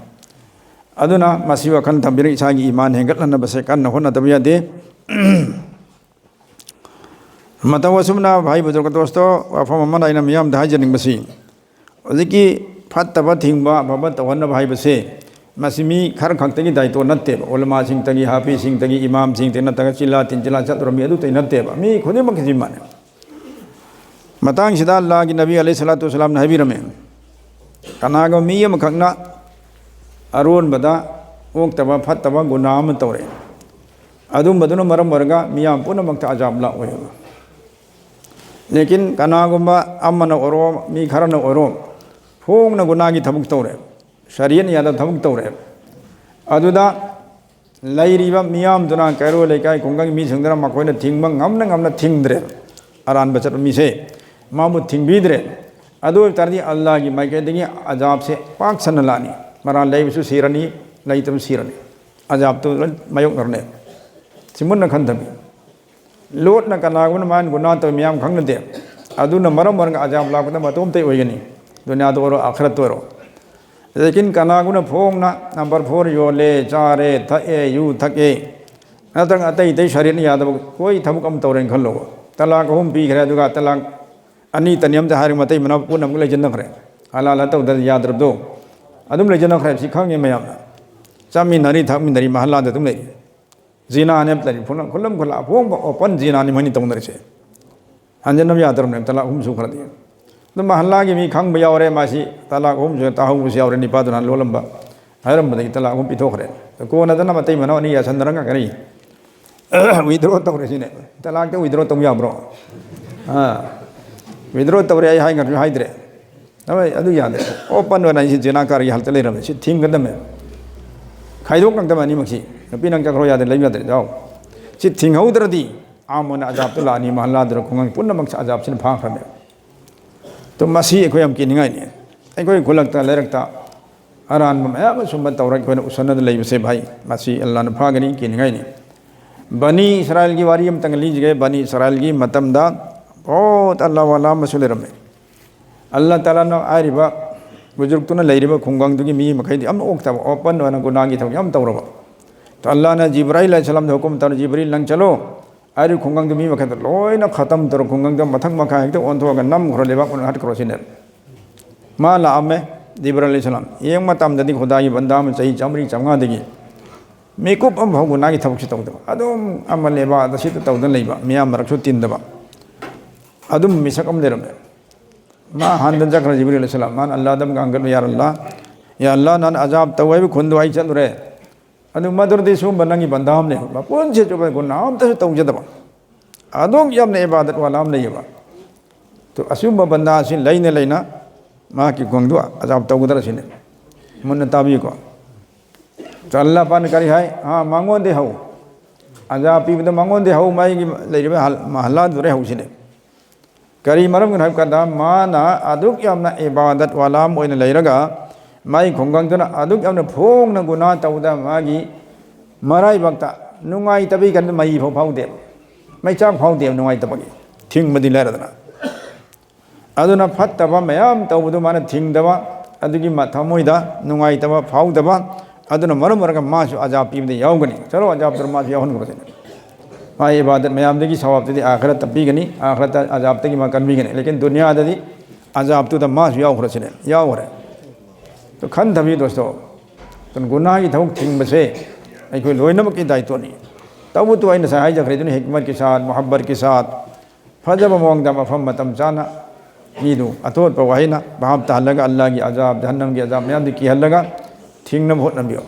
ꯑꯗꯨꯅ ꯃꯁꯤ ꯋꯥꯈꯜ ꯊꯝꯕꯤꯔꯒ ꯏꯁꯥꯒꯤ ꯏꯃꯥꯟ ꯍꯦꯟꯒꯠꯍꯟꯅꯕꯁꯦ ꯀꯟꯅ ꯍꯣꯠꯅꯗꯕ ꯌꯥꯗꯦ꯫ ꯃꯇꯧ ꯑꯁꯨꯝꯅ ꯚꯥꯏ ꯕꯨꯖꯨꯔꯒ ꯗꯣꯁꯇꯣ, ꯋꯥꯐꯝ ꯑꯃꯅ ꯑꯩꯅ ꯃꯤꯌꯥꯝꯗ ꯍꯥꯏꯖꯅꯤꯡꯕꯁꯤ, ꯍꯧꯖꯤꯛꯀꯤ ꯐꯠꯇꯕ ꯊꯤꯡꯕ, ꯑꯐꯕ ꯇꯧꯍꯟꯅꯕ ꯍꯥꯏꯕꯁꯦ, ꯃꯁꯤ ꯃꯤ ꯈꯔ ꯈꯛꯇꯒꯤ ꯗꯥꯏꯇꯣ ꯅꯠꯇꯦꯕ꯫ ꯎꯂꯃꯥꯁꯤꯡꯇꯒꯤ, ꯍꯥꯐꯤꯖꯁꯤꯡꯇꯒꯤ, ꯏꯃꯥꯝꯁꯤꯡꯇꯒꯤ ꯅꯠꯇ꯭ꯔꯒ ꯆꯤꯜꯂꯥ ꯇꯤꯟ ꯆꯤꯜꯂꯥ ꯆꯠꯂꯨꯔ ꯃꯤ ꯑꯗꯨꯇꯩ ꯅꯠꯇꯦꯕ꯫ ꯃꯤ ꯈꯨꯗꯤꯡꯃꯛꯀꯤ ꯖꯤꯝꯃꯥꯅꯦ꯫ ꯃꯇꯥꯡꯁꯤꯗ ꯑꯜꯂꯥꯍꯒꯤ ꯅꯕꯤ ꯑꯂꯩꯍꯤ ꯁꯂꯥꯇꯨ ꯋꯁꯁꯂꯥꯝꯅ ꯍꯥꯏꯕꯤꯔꯝꯃꯦ, ꯀꯅꯥꯒꯨꯝꯕ ꯃꯤ ꯑꯃꯈꯛꯅ ꯑꯔꯣꯟꯕꯗ ꯑꯣꯛꯇꯕ ꯐꯠꯇꯕ ꯒꯨꯅꯥ ꯑꯃ ꯇꯧꯔꯦ, ꯑꯗꯨꯝꯕꯗꯨꯅ ꯃꯔꯝ ꯑꯣꯏꯔꯒ ꯃꯤꯌꯥꯝ ꯄꯨꯝꯅꯃꯛꯇ ꯑꯖꯥꯕ ꯂꯥꯛꯑꯣꯏꯕ꯫ ꯂꯦꯀꯤꯟ ꯀꯅꯥꯒꯨꯝꯕ ꯑꯃꯅ ꯑꯣꯏꯔꯣ, ꯃꯤ ꯈꯔꯅ ꯑꯣꯏꯔꯣ, ꯐꯣꯡꯅ ꯒꯨꯅꯥꯒꯤ ꯊꯕꯛ ꯇꯧꯔꯦ, ꯁꯔꯤꯌꯠꯅ ꯌꯥꯗꯕ ꯊꯕꯛ ꯇꯧꯔꯦ, ꯑꯗꯨꯗ ꯂꯩꯔꯤꯕ ꯃꯤꯌꯥꯝꯗꯨꯅ, ꯀꯩꯔꯣꯏ ꯂꯩꯀꯥꯏ ꯈꯨꯡꯒꯪꯒꯤ ꯃꯤꯁꯤꯡꯗꯨꯅ ꯃꯈꯣꯏꯅ ꯊꯤꯡꯕ ꯉꯝꯅ ꯉꯝꯅ ꯊꯤꯡꯗ꯭ꯔꯦ꯫ ꯑꯔꯥꯟꯕ ꯆꯠꯄ ꯃꯤꯁꯦ ꯃꯥꯕꯨ ꯊꯤꯡꯕꯤꯗ꯭ꯔꯦ꯫ ꯑꯗꯨ ꯑꯣꯏꯕ ꯇꯥꯔꯗꯤ ꯑꯜꯂꯥꯍꯒꯤ ꯃꯥꯏꯀꯩꯗꯒꯤ ꯑꯖꯥꯕꯁꯦ ꯄꯥꯛ ꯁꯟꯅ ꯂꯥꯛꯑꯅꯤ꯫ ꯃꯔꯥꯜ ꯂꯩꯕꯁꯨ ꯁꯤꯔꯅꯤ, ꯂꯩꯇꯕꯁꯨ ꯁꯤꯔꯅꯤ꯫ ꯑꯖꯥꯕꯇꯨ ꯂꯣꯏ ꯃꯥꯌꯣꯛꯅꯔꯅꯦꯕ꯫ ꯁꯤ ꯃꯨꯟꯅ ꯈꯟꯊꯕꯤ꯫ ꯂꯣꯠꯅ ꯀꯅꯥꯒꯨꯝꯕꯅ ꯃꯥꯅ ꯒꯨꯅꯥ ꯇꯧꯏ ꯃꯌꯥꯝ ꯈꯪꯅꯗꯦ꯫ ꯑꯗꯨꯅ ꯃꯔꯝ ꯑꯣꯏꯔꯒ ꯑꯖꯥꯕ ꯂꯥꯛꯄꯗ ꯃꯇꯣꯝꯇ ꯑꯣꯏꯒꯅꯤ, ꯗꯨꯅꯤꯌꯥꯗ ꯑꯣꯏꯔꯣ, ꯑꯥꯈꯤꯔꯠꯇ ꯑꯣꯏꯔꯣ꯫ ꯂꯦꯀꯤꯟ ꯀꯅꯥꯒꯨꯝꯕꯅ ꯐꯣꯡꯅ ꯅꯝꯕꯔ ꯐꯣꯔ ꯌꯣꯜꯂꯦ, ꯆꯥꯔꯦ, ꯊꯛꯑꯦ, ꯌꯨ ꯊꯛꯑꯦ, ꯅꯠꯇ꯭ꯔꯒ ꯑꯇꯩ ꯑꯇꯩ ꯁꯔꯤꯌꯠꯅ ꯌꯥꯗꯕ ꯀꯣꯏ ꯊꯕꯛ ꯑꯃ ꯇꯧꯔꯦꯅ ꯈꯜꯂꯣ꯫ ꯇꯂꯥꯛ ꯑꯍꯨꯝ ꯄꯤꯈ꯭ꯔꯦ, ꯑꯗꯨꯒ ꯇꯂꯥꯛ ꯑꯅꯤ ꯇꯅꯤ ꯑꯝꯇ ꯍꯥꯏꯔꯒ ꯃꯇꯩ ꯃꯅꯥꯎ ꯄꯨꯟꯅ ꯑꯃꯨꯛ ꯂꯩꯖꯟꯅꯈ꯭ꯔꯦ꯫ ꯍꯂꯥꯜ ꯇꯧꯗꯅ ꯌꯥꯗ꯭ꯔꯕꯗꯣ ꯑꯗꯨꯝ ꯂꯩꯖꯟꯅꯈ꯭ꯔꯦ꯫ ꯁꯤ ꯈꯪꯉꯦ ꯃꯌꯥꯝꯅ꯫ ꯆꯥꯃꯤꯟꯅꯔꯤ, ꯊꯛꯃꯤꯟꯅꯔꯤ, ꯃꯍꯜꯂꯥꯗ ꯑꯗꯨꯝ ꯂꯩꯔꯤ꯫ ꯖꯤꯅꯥꯅꯦꯕ ꯇꯧꯔꯤ, ꯈꯨꯂꯝ ꯈꯨꯂꯝ ꯈꯨꯂꯥ ꯑꯍꯣꯡꯕ open ꯖꯤꯅꯥꯅꯤ ꯃꯣꯏꯅꯤ ꯇꯧꯅꯔꯤꯁꯦ꯫ ꯍꯟꯖꯤꯟꯅꯕ ꯌꯥꯗ꯭ꯔꯕꯅꯦꯕ ꯇꯂꯥꯛ ꯑꯍꯨꯝ ꯁꯨꯈ꯭ꯔꯗꯤ꯫ ꯑꯗꯨ ꯃꯍꯜꯂꯥꯒꯤ ꯃꯤ ꯈꯪꯕ ꯌꯥꯎꯔꯦ, ꯃꯥꯁꯤ ꯇꯂꯥꯛ ꯑꯍꯨꯝ ꯁꯨꯅ ꯇꯥꯍꯧꯕꯁꯨ ꯌꯥꯎꯔꯦ, ꯅꯤꯄꯥꯗꯨꯅ ꯂꯣꯜꯂꯝꯕ ꯍꯥꯏꯔꯝꯕꯗꯒꯤ ꯇꯂꯥꯛ ꯑꯍꯨꯝ ꯄꯤꯊꯣꯛꯈ꯭ꯔꯦ꯫ ꯀꯣꯟꯅꯗꯅ ꯃꯇꯩ ꯃꯅꯥꯎ ꯑꯅꯤ ꯌꯥꯁꯟꯅꯔꯒ ꯀꯔꯤ withdraw ꯇꯧꯔꯦ ꯁꯤꯅꯦ꯫ ꯇꯂꯥꯛꯇ withdraw ꯇꯧ ꯌꯥꯕ꯭ꯔꯣ? ꯑꯥ, withdraw ꯇꯧꯔꯦ ꯑꯩ ꯍꯥꯏ ꯉꯥꯛꯁꯨ ꯍꯥꯏꯗ꯭ꯔꯦ꯫ ꯍꯣꯏ, ꯑꯗꯨ ꯌꯥꯗꯦ꯫ Open ꯑꯣꯏꯅ ꯑꯩꯁꯤ ꯖꯤꯅꯥꯀꯥꯔꯒꯤ ꯍꯥꯜꯇ ꯂꯩꯔꯝꯃꯦ꯫ ꯁꯤ ꯊꯤꯡꯒꯗꯕꯅꯦ꯫ ꯈꯥꯏꯗꯣꯛ ꯉꯝꯗꯕ ꯑꯅꯤꯃꯛꯁꯤ꯫ ꯅꯨꯄꯤ ꯅꯪ ꯆꯠꯈ꯭ꯔꯣ ꯌꯥꯗꯦ, ꯂꯩꯕ ꯌꯥꯗꯦ, ꯌꯥꯎ꯫ ꯁꯤ ꯊꯤꯡꯍꯧꯗ꯭ꯔꯗꯤ ꯑꯥꯝ ꯑꯣꯏꯅ ꯑꯖꯥꯕꯇꯨ ꯂꯥꯛꯑꯅꯤ, ꯃꯍꯜꯂꯥꯗꯨꯅ ꯈꯨꯡꯒꯪ ꯄꯨꯝꯅꯃꯛꯁꯦ ꯑꯖꯥꯕꯁꯤꯅ ꯐꯥꯈ꯭ꯔꯅꯦ꯫ ꯑꯗꯣ ꯃꯁꯤ ꯑꯩꯈꯣꯏ ꯌꯥꯝ ꯀꯤꯅꯤꯡꯉꯥꯏꯅꯤ꯫ ꯑꯩꯈꯣꯏ ꯈꯨꯜꯂꯛꯇ, ꯂꯩꯔꯛꯇ ꯑꯔꯥꯟꯕ ꯃꯌꯥꯝ ꯑꯃ ꯁꯨꯝꯕ ꯇꯧꯔꯒ ꯑꯩꯈꯣꯏꯅ ꯎꯁꯟꯅꯗ ꯂꯩꯕꯁꯦ ꯚꯥꯏ, ꯃꯁꯤ ꯑꯜꯂꯥꯅ ꯐꯥꯒꯅꯤ, ꯀꯤꯅꯤꯡꯉꯥꯏꯅꯤ꯫ ꯕꯅꯤ ꯏꯁꯔꯥꯏꯜꯒꯤ ꯋꯥꯔꯤ ꯑꯃꯇꯪ ꯂꯤꯖꯒꯦ꯫ ꯕꯅꯤ ꯏꯁꯔꯥꯏꯜꯒꯤ ꯃꯇꯝꯗ ꯕꯣꯠ ꯑꯜꯂꯥ ꯋꯥꯂꯥ ꯑꯃꯁꯨ ꯂꯩꯔꯝꯃꯦ꯫ ꯑꯜꯂꯥ ꯇꯥꯂꯥꯅ ꯍꯥꯏꯔꯤꯕ ꯕꯨꯖꯨꯔꯛꯇꯨꯅ ꯂꯩꯔꯤꯕ ꯈꯨꯡꯒꯪꯗꯨꯒꯤ ꯃꯤ ꯃꯈꯩꯗꯤ ꯌꯥꯝ ꯑꯣꯛꯇꯕ, open ꯑꯣꯏꯅ ꯒꯨꯅꯥꯒꯤ ꯊꯕꯛ ꯌꯥꯝ ꯇꯧꯔꯕ꯫ ꯑꯗꯣ ꯑꯜꯂꯥꯅ ꯖꯤꯕ꯭ꯔꯥꯏꯜ ꯑꯂꯩꯍꯤꯁꯁꯂꯥꯝꯗ ꯍꯨꯀꯨꯝ ꯇꯧꯔ, "ꯖꯤꯕ꯭ꯔꯤꯜ, ꯅꯪ ꯆꯠꯂꯣ, ꯍꯥꯏꯔꯤꯕ ꯈꯨꯡꯒꯪꯗꯨ ꯃꯤ ꯃꯈꯩꯗꯣ ꯂꯣꯏꯅ ꯈꯇꯝ ꯇꯧꯔꯣ, ꯈꯨꯡꯒꯪꯗꯣ ꯃꯊꯛ ꯃꯈꯥ ꯍꯦꯛꯇ ꯑꯣꯟꯊꯣꯛꯑꯒ ꯅꯝꯈ꯭ꯔꯣ, ꯂꯩꯕꯥꯛ ꯃꯅꯨꯡ ꯍꯥꯠꯈ꯭ꯔꯣ" ꯁꯤꯅꯦ꯫ ꯃꯥ ꯂꯥꯛꯑꯝꯃꯦ, ꯖꯤꯕ꯭ꯔꯥꯏꯜ ꯑꯂꯩꯍꯤꯁꯁꯂꯥꯝ꯫ ꯌꯦꯡꯕ ꯃꯇꯝꯗꯗꯤ ꯈꯨꯗꯥꯒꯤ ꯕꯟꯗꯥ ꯑꯃ ꯆꯍꯤ ꯆꯥꯝꯃꯔꯤ ꯆꯥꯝꯃꯉꯥꯗꯒꯤ ꯃꯤꯀꯨꯞ ꯑꯃꯐꯥꯎ ꯒꯨꯅꯥꯒꯤ ꯊꯕꯛꯁꯨ ꯇꯧꯗꯕ, ꯑꯗꯨꯝ ꯑꯃ ꯂꯩꯕꯥꯛ ꯑꯁꯤꯗ ꯇꯧꯗꯅ ꯂꯩꯕ, ꯃꯤꯌꯥꯝ ꯃꯔꯛꯁꯨ ꯇꯤꯟꯗꯕ, ꯑꯗꯨꯝ ꯃꯤꯁꯛ ꯑꯃ ꯂꯩꯔꯝꯃꯦ꯫ ꯃꯥ ꯍꯟꯗꯅ ꯆꯠꯈ꯭ꯔꯦ, ꯖꯤꯕ꯭ꯔꯤꯜ ꯑꯂꯩꯍꯤꯁꯁꯂꯥꯝ꯫ ꯃꯥꯅ ꯑꯜꯂꯥꯗ ꯑꯃꯨꯛ ꯍꯪꯒꯠꯂꯨ, "ꯌꯥ ꯑꯜꯂꯥ, ꯌꯥ ꯑꯜꯂꯥ, ꯅꯪ ꯑꯖꯥꯕ ꯇꯧ ꯍꯥꯏꯕ ꯈꯨꯟꯗꯣ ꯑꯩ ꯆꯠꯂꯨꯔꯦ꯫ ꯑꯗꯨ ꯃꯗꯨꯔꯗꯤ ꯁꯤꯒꯨꯝꯕ ꯅꯪꯒꯤ ꯕꯟꯗꯥ ꯑꯃ ꯂꯩ, ꯃꯄꯨꯟꯁꯤ ꯆꯨꯞꯄ ꯒꯨꯅꯥ ꯑꯝꯇꯁꯨ ꯇꯧꯖꯗꯕ, ꯑꯗꯨꯛ ꯌꯥꯝꯅ ꯏꯕꯥꯗꯠ ꯋꯥꯂꯥ ꯑꯃ ꯂꯩꯌꯦꯕ꯫ ꯑꯗꯨ ꯑꯁꯤꯒꯨꯝꯕ ꯕꯟꯗꯥ ꯑꯁꯤ ꯂꯩꯅ ꯂꯩꯅ ꯃꯍꯥꯛꯀꯤ ꯈꯨꯡꯒꯪꯗꯨ ꯑꯖꯥꯕ ꯇꯧꯒꯗ꯭ꯔꯥ ꯁꯤꯅꯤ"꯫ ꯃꯨꯟꯅ ꯇꯥꯕꯤꯌꯨꯀꯣ꯫ ꯑꯗꯨ ꯑꯜꯂꯥ ꯄꯥꯛꯅ ꯀꯔꯤ ꯍꯥꯏ? "ꯑꯥ, ꯃꯉꯣꯟꯗꯩ ꯍꯧ꯫ ꯑꯖꯥꯕ ꯄꯤꯕꯗ ꯃꯉꯣꯟꯗꯩ ꯍꯧ, ꯃꯥꯒꯤ ꯂꯩꯔꯤꯕ ꯍꯜ-, ꯃꯍꯜꯂꯥꯗꯨꯗꯩ ꯍꯧꯁꯤꯅꯦ"꯫ ꯀꯔꯤ ꯃꯔꯝꯒꯤꯅꯣ ꯍꯥꯏꯕ ꯀꯥꯟꯗ, ꯃꯥꯅ ꯑꯗꯨꯛ ꯌꯥꯝꯅ ꯏꯕꯥꯗꯠ ꯋꯥꯂꯥ ꯑꯃ ꯑꯣꯏꯅ ꯂꯩꯔꯒ, ꯃꯥꯒꯤ ꯈꯨꯡꯒꯪꯗꯨꯅ ꯑꯗꯨꯛ ꯌꯥꯝꯅ ꯐꯣꯡꯅ ꯒꯨꯅꯥ ꯇꯧꯕꯗ, ꯃꯥꯒꯤ ꯃꯔꯥꯏꯕꯛꯇ ꯅꯨꯡꯉꯥꯏꯇꯕꯒꯤ ꯀꯩꯅꯣ ꯃꯩ ꯐꯥꯎ ꯐꯥꯎꯗꯦꯕ, ꯃꯩꯆꯥꯛ ꯐꯥꯎꯗꯦꯕ ꯅꯨꯡꯉꯥꯏꯇꯕꯒꯤ, ꯊꯤꯡꯕꯗꯤ ꯂꯥꯏꯔꯗꯅ꯫ ꯑꯗꯨꯅ ꯐꯠꯇꯕ ꯃꯌꯥꯝ ꯇꯧꯕꯗꯨ ꯃꯥꯅ ꯊꯤꯡꯗꯕ, ꯑꯗꯨꯒꯤ ꯃ-, ꯊꯃꯣꯏꯗ ꯅꯨꯡꯉꯥꯏꯇꯕ ꯐꯥꯎꯗꯕ, ꯑꯗꯨꯅ ꯃꯔꯝ ꯑꯣꯏꯔꯒ ꯃꯥꯁꯨ ꯑꯖꯥꯕ ꯄꯤꯕꯗ ꯌꯥꯎꯒꯅꯤ꯫ ꯆꯠꯂꯣ, ꯑꯖꯥꯕꯇꯨꯗ ꯃꯥꯁꯨ ꯌꯥꯎꯍꯟꯈ꯭ꯔꯣ ꯁꯤꯅꯤ꯫ ꯃꯥꯒꯤ ꯏꯕꯥꯗꯠ ꯃꯌꯥꯝꯗꯒꯤ ꯁꯋꯥꯕꯇꯨꯗꯤ ꯑꯥꯈꯔꯠꯇ ꯄꯤꯒꯅꯤ, ꯑꯥꯈꯔꯠꯇ ꯑꯖꯥꯕꯇꯒꯤ ꯃꯥ ꯀꯟꯕꯤꯒꯅꯤ꯫ ꯂꯦꯀꯤꯟ ꯗꯨꯅꯤꯌꯥꯗꯗꯤ ꯑꯖꯥꯕꯇꯨꯗ ꯃꯥꯁꯨ ꯌꯥꯎꯈ꯭ꯔꯣ ꯁꯤꯅꯤ꯫ ꯌꯥꯎꯈ꯭ꯔꯦ꯫ ꯑꯗꯨ ꯈꯟꯊꯕꯤꯌꯨ ꯗꯣꯁꯇꯣ꯫ ꯑꯗꯨꯅ ꯒꯨꯅꯥꯒꯤ ꯊꯕꯛ ꯊꯤꯡꯕꯁꯦ ꯑꯩꯈꯣꯏ ꯂꯣꯏꯅꯃꯛꯀꯤ ꯗꯥꯏꯇ꯭ꯋꯅꯤ꯫ ꯇꯧꯕꯇꯕꯨ ꯑꯩ ꯉꯁꯥꯏ ꯍꯥꯏꯖꯈ꯭ꯔꯦꯗꯨꯅꯤ, ꯍꯤꯛꯃꯠꯀꯤ ꯁꯥꯠ, ꯃꯨꯍꯕꯠꯀꯤ ꯁꯥꯠ, ꯐꯖꯕ ꯃꯑꯣꯡꯗ ꯃꯐꯝ ꯃꯇꯝ ꯆꯥꯅ ꯃꯤꯗꯨ ꯑꯊꯣꯠꯄ ꯋꯥꯍꯩꯅ ꯚꯥꯞ ꯇꯥꯍꯜꯂꯒ ꯑꯜꯂꯥꯍꯒꯤ ꯑꯖꯥꯕ, ꯖꯍꯟꯅꯝꯒꯤ ꯑꯖꯥꯕ ꯃꯌꯥꯝꯗꯒꯤ ꯀꯤꯍꯜꯂꯒ ꯊꯤꯡꯅꯕ ꯍꯣꯠꯅꯕꯤꯌꯨ꯫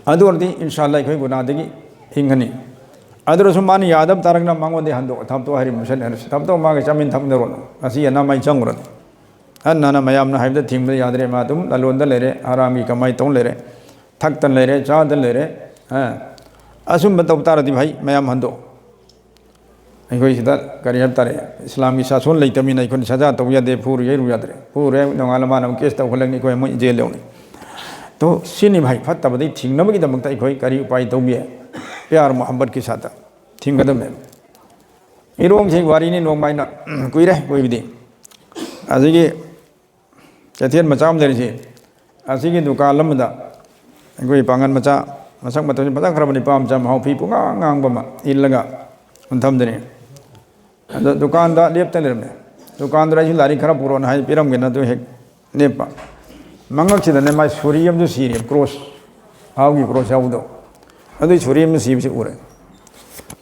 ꯑꯗꯨ ꯑꯣꯏꯔꯗꯤ ꯏꯟꯁꯥ ꯑꯜꯂꯥꯍ ꯑꯩꯈꯣꯏ ꯒꯨꯅꯥꯗꯒꯤ ꯍꯤꯡꯒꯅꯤ꯫ ꯑꯗꯨ ꯑꯣꯏꯔꯁꯨ ꯃꯥꯅ ꯌꯥꯗꯕ ꯇꯥꯔꯒꯅ ꯃꯉꯣꯟꯗ ꯍꯟꯗꯣꯛ ꯊꯥꯞꯇꯣꯛ ꯍꯥꯏꯔꯤꯕ ꯃꯁꯦꯟ ꯍꯥꯏꯔꯁꯨ ꯊꯥꯞꯇꯣꯛ ꯃꯥꯒ ꯆꯥꯃꯤꯟ ꯊꯛꯃꯤꯟꯅꯔꯨꯅꯨ꯫ ꯉꯁꯤ ꯑꯅꯥ ꯃꯩ ꯆꯪꯉꯨꯔꯅꯨ꯫ ꯍꯟꯅ ꯍꯟꯅ ꯃꯌꯥꯝꯅ ꯍꯥꯏꯕꯗ ꯊꯤꯡꯕꯗ ꯌꯥꯗ꯭ꯔꯦ, ꯃꯥ ꯑꯗꯨꯝ ꯂꯂꯣꯟꯗ ꯂꯩꯔꯦ, ꯍꯔꯥꯝꯒꯤ ꯀꯃꯥꯏ ꯇꯧ ꯂꯩꯔꯦ, ꯊꯛꯇꯅ ꯂꯩꯔꯦ, ꯆꯥꯗꯅ ꯂꯩꯔꯦ꯫ ꯑ, ꯑꯁꯨꯝꯕ ꯇꯧ ꯇꯥꯔꯗꯤ ꯐꯩ, ꯃꯌꯥꯝ ꯍꯟꯗꯣꯛ꯫ ꯑꯩꯈꯣꯏ ꯁꯤꯗ ꯀꯔꯤ ꯍꯥꯏꯕ ꯇꯥꯔꯦ, ꯏꯁꯂꯥꯝꯒꯤ ꯁꯥꯁꯣꯟ ꯂꯩꯇꯕꯅꯤꯅ ꯑꯩꯈꯣꯏꯅ ꯁꯖꯥ ꯇꯧꯕ ꯌꯥꯗꯦ, ꯐꯨꯔꯨ ꯌꯩꯔꯨ ꯌꯥꯗ꯭ꯔꯦ꯫ ꯐꯨꯔꯦ, ꯅꯣꯡꯉꯥꯜꯂ ꯃꯥꯅ ꯑꯃꯨꯛ ꯀꯦꯁ ꯇꯧꯈꯠꯂꯛꯅꯤ, ꯑꯩꯈꯣꯏ ꯑꯃꯨꯛ ꯖꯦꯜ ꯌꯧꯅꯤ꯫ ꯇꯣ, ꯁꯤꯅꯤ ꯚꯥꯏ, ꯐꯠꯇꯕꯗꯩ ꯊꯤꯡꯅꯕꯒꯤꯗꯃꯛꯇ ꯑꯩꯈꯣꯏ ꯀꯔꯤ ꯎꯄꯥꯏ ꯇꯧꯕ ꯌꯥꯏ? ꯄ꯭ꯌꯥꯔ ꯃꯣꯍꯝꯕꯠꯀꯤ ꯁꯥꯠꯇ ꯊꯤꯡꯒꯗꯕꯅꯦ꯫ ꯏꯔꯣꯡꯁꯤ ꯋꯥꯔꯤꯅꯤ, ꯅꯣꯡꯃ ꯑꯩꯅ ꯀꯨꯏꯔꯦ ꯀꯣꯏꯕꯗꯤ꯫ ꯑꯗꯒꯤ ꯀꯩꯊꯦꯜ ꯃꯆꯥ ꯑꯃ ꯂꯩꯔꯤꯁꯦ, ꯑꯁꯤꯒꯤ ꯗꯨꯀꯥꯟ ꯑꯃꯗ ꯑꯩꯈꯣꯏ ꯄꯥꯡꯒꯜ ꯃꯆꯥ, ꯃꯁꯛ ꯃꯇꯧꯁꯤ ꯐꯖꯈ꯭ꯔꯕ ꯅꯤꯄꯥ ꯃꯆꯥ, ꯃꯍꯥꯎ ꯐꯤ ꯄꯨꯡꯉꯥꯡ ꯉꯥꯡꯕ ꯑꯃ ꯏꯜꯂꯒ ꯊꯝꯗꯅꯤ꯫ ꯑꯗꯣ ꯗꯨꯀꯥꯟꯗ ꯂꯦꯞꯇ ꯂꯩꯔꯝꯃꯦ꯫ ꯗꯨꯀꯥꯟꯗꯨꯗ ꯑꯩꯁꯨ ꯂꯥꯏꯔꯤꯛ ꯈꯔ ꯄꯨꯔꯛꯑꯣꯅ ꯍꯥꯏ ꯄꯤꯔꯝꯒꯦꯅ ꯑꯗꯨ ꯍꯦꯛ ꯂꯦꯞꯄ꯫ ꯃꯉꯛꯁꯤꯗꯅꯦ ꯃꯥꯏ ꯁꯨꯔꯤ ꯑꯃꯁꯨ ꯁꯤꯔꯦ, ꯀ꯭ꯔꯣꯁ, ꯍꯥꯎꯒꯤ ꯀ꯭ꯔꯣꯁ ꯌꯥꯎꯕꯗꯣ꯫ ꯑꯗꯨꯏ ꯁꯨꯔꯤ ꯑꯃ ꯁꯤꯕꯁꯤ ꯎꯔꯦ꯫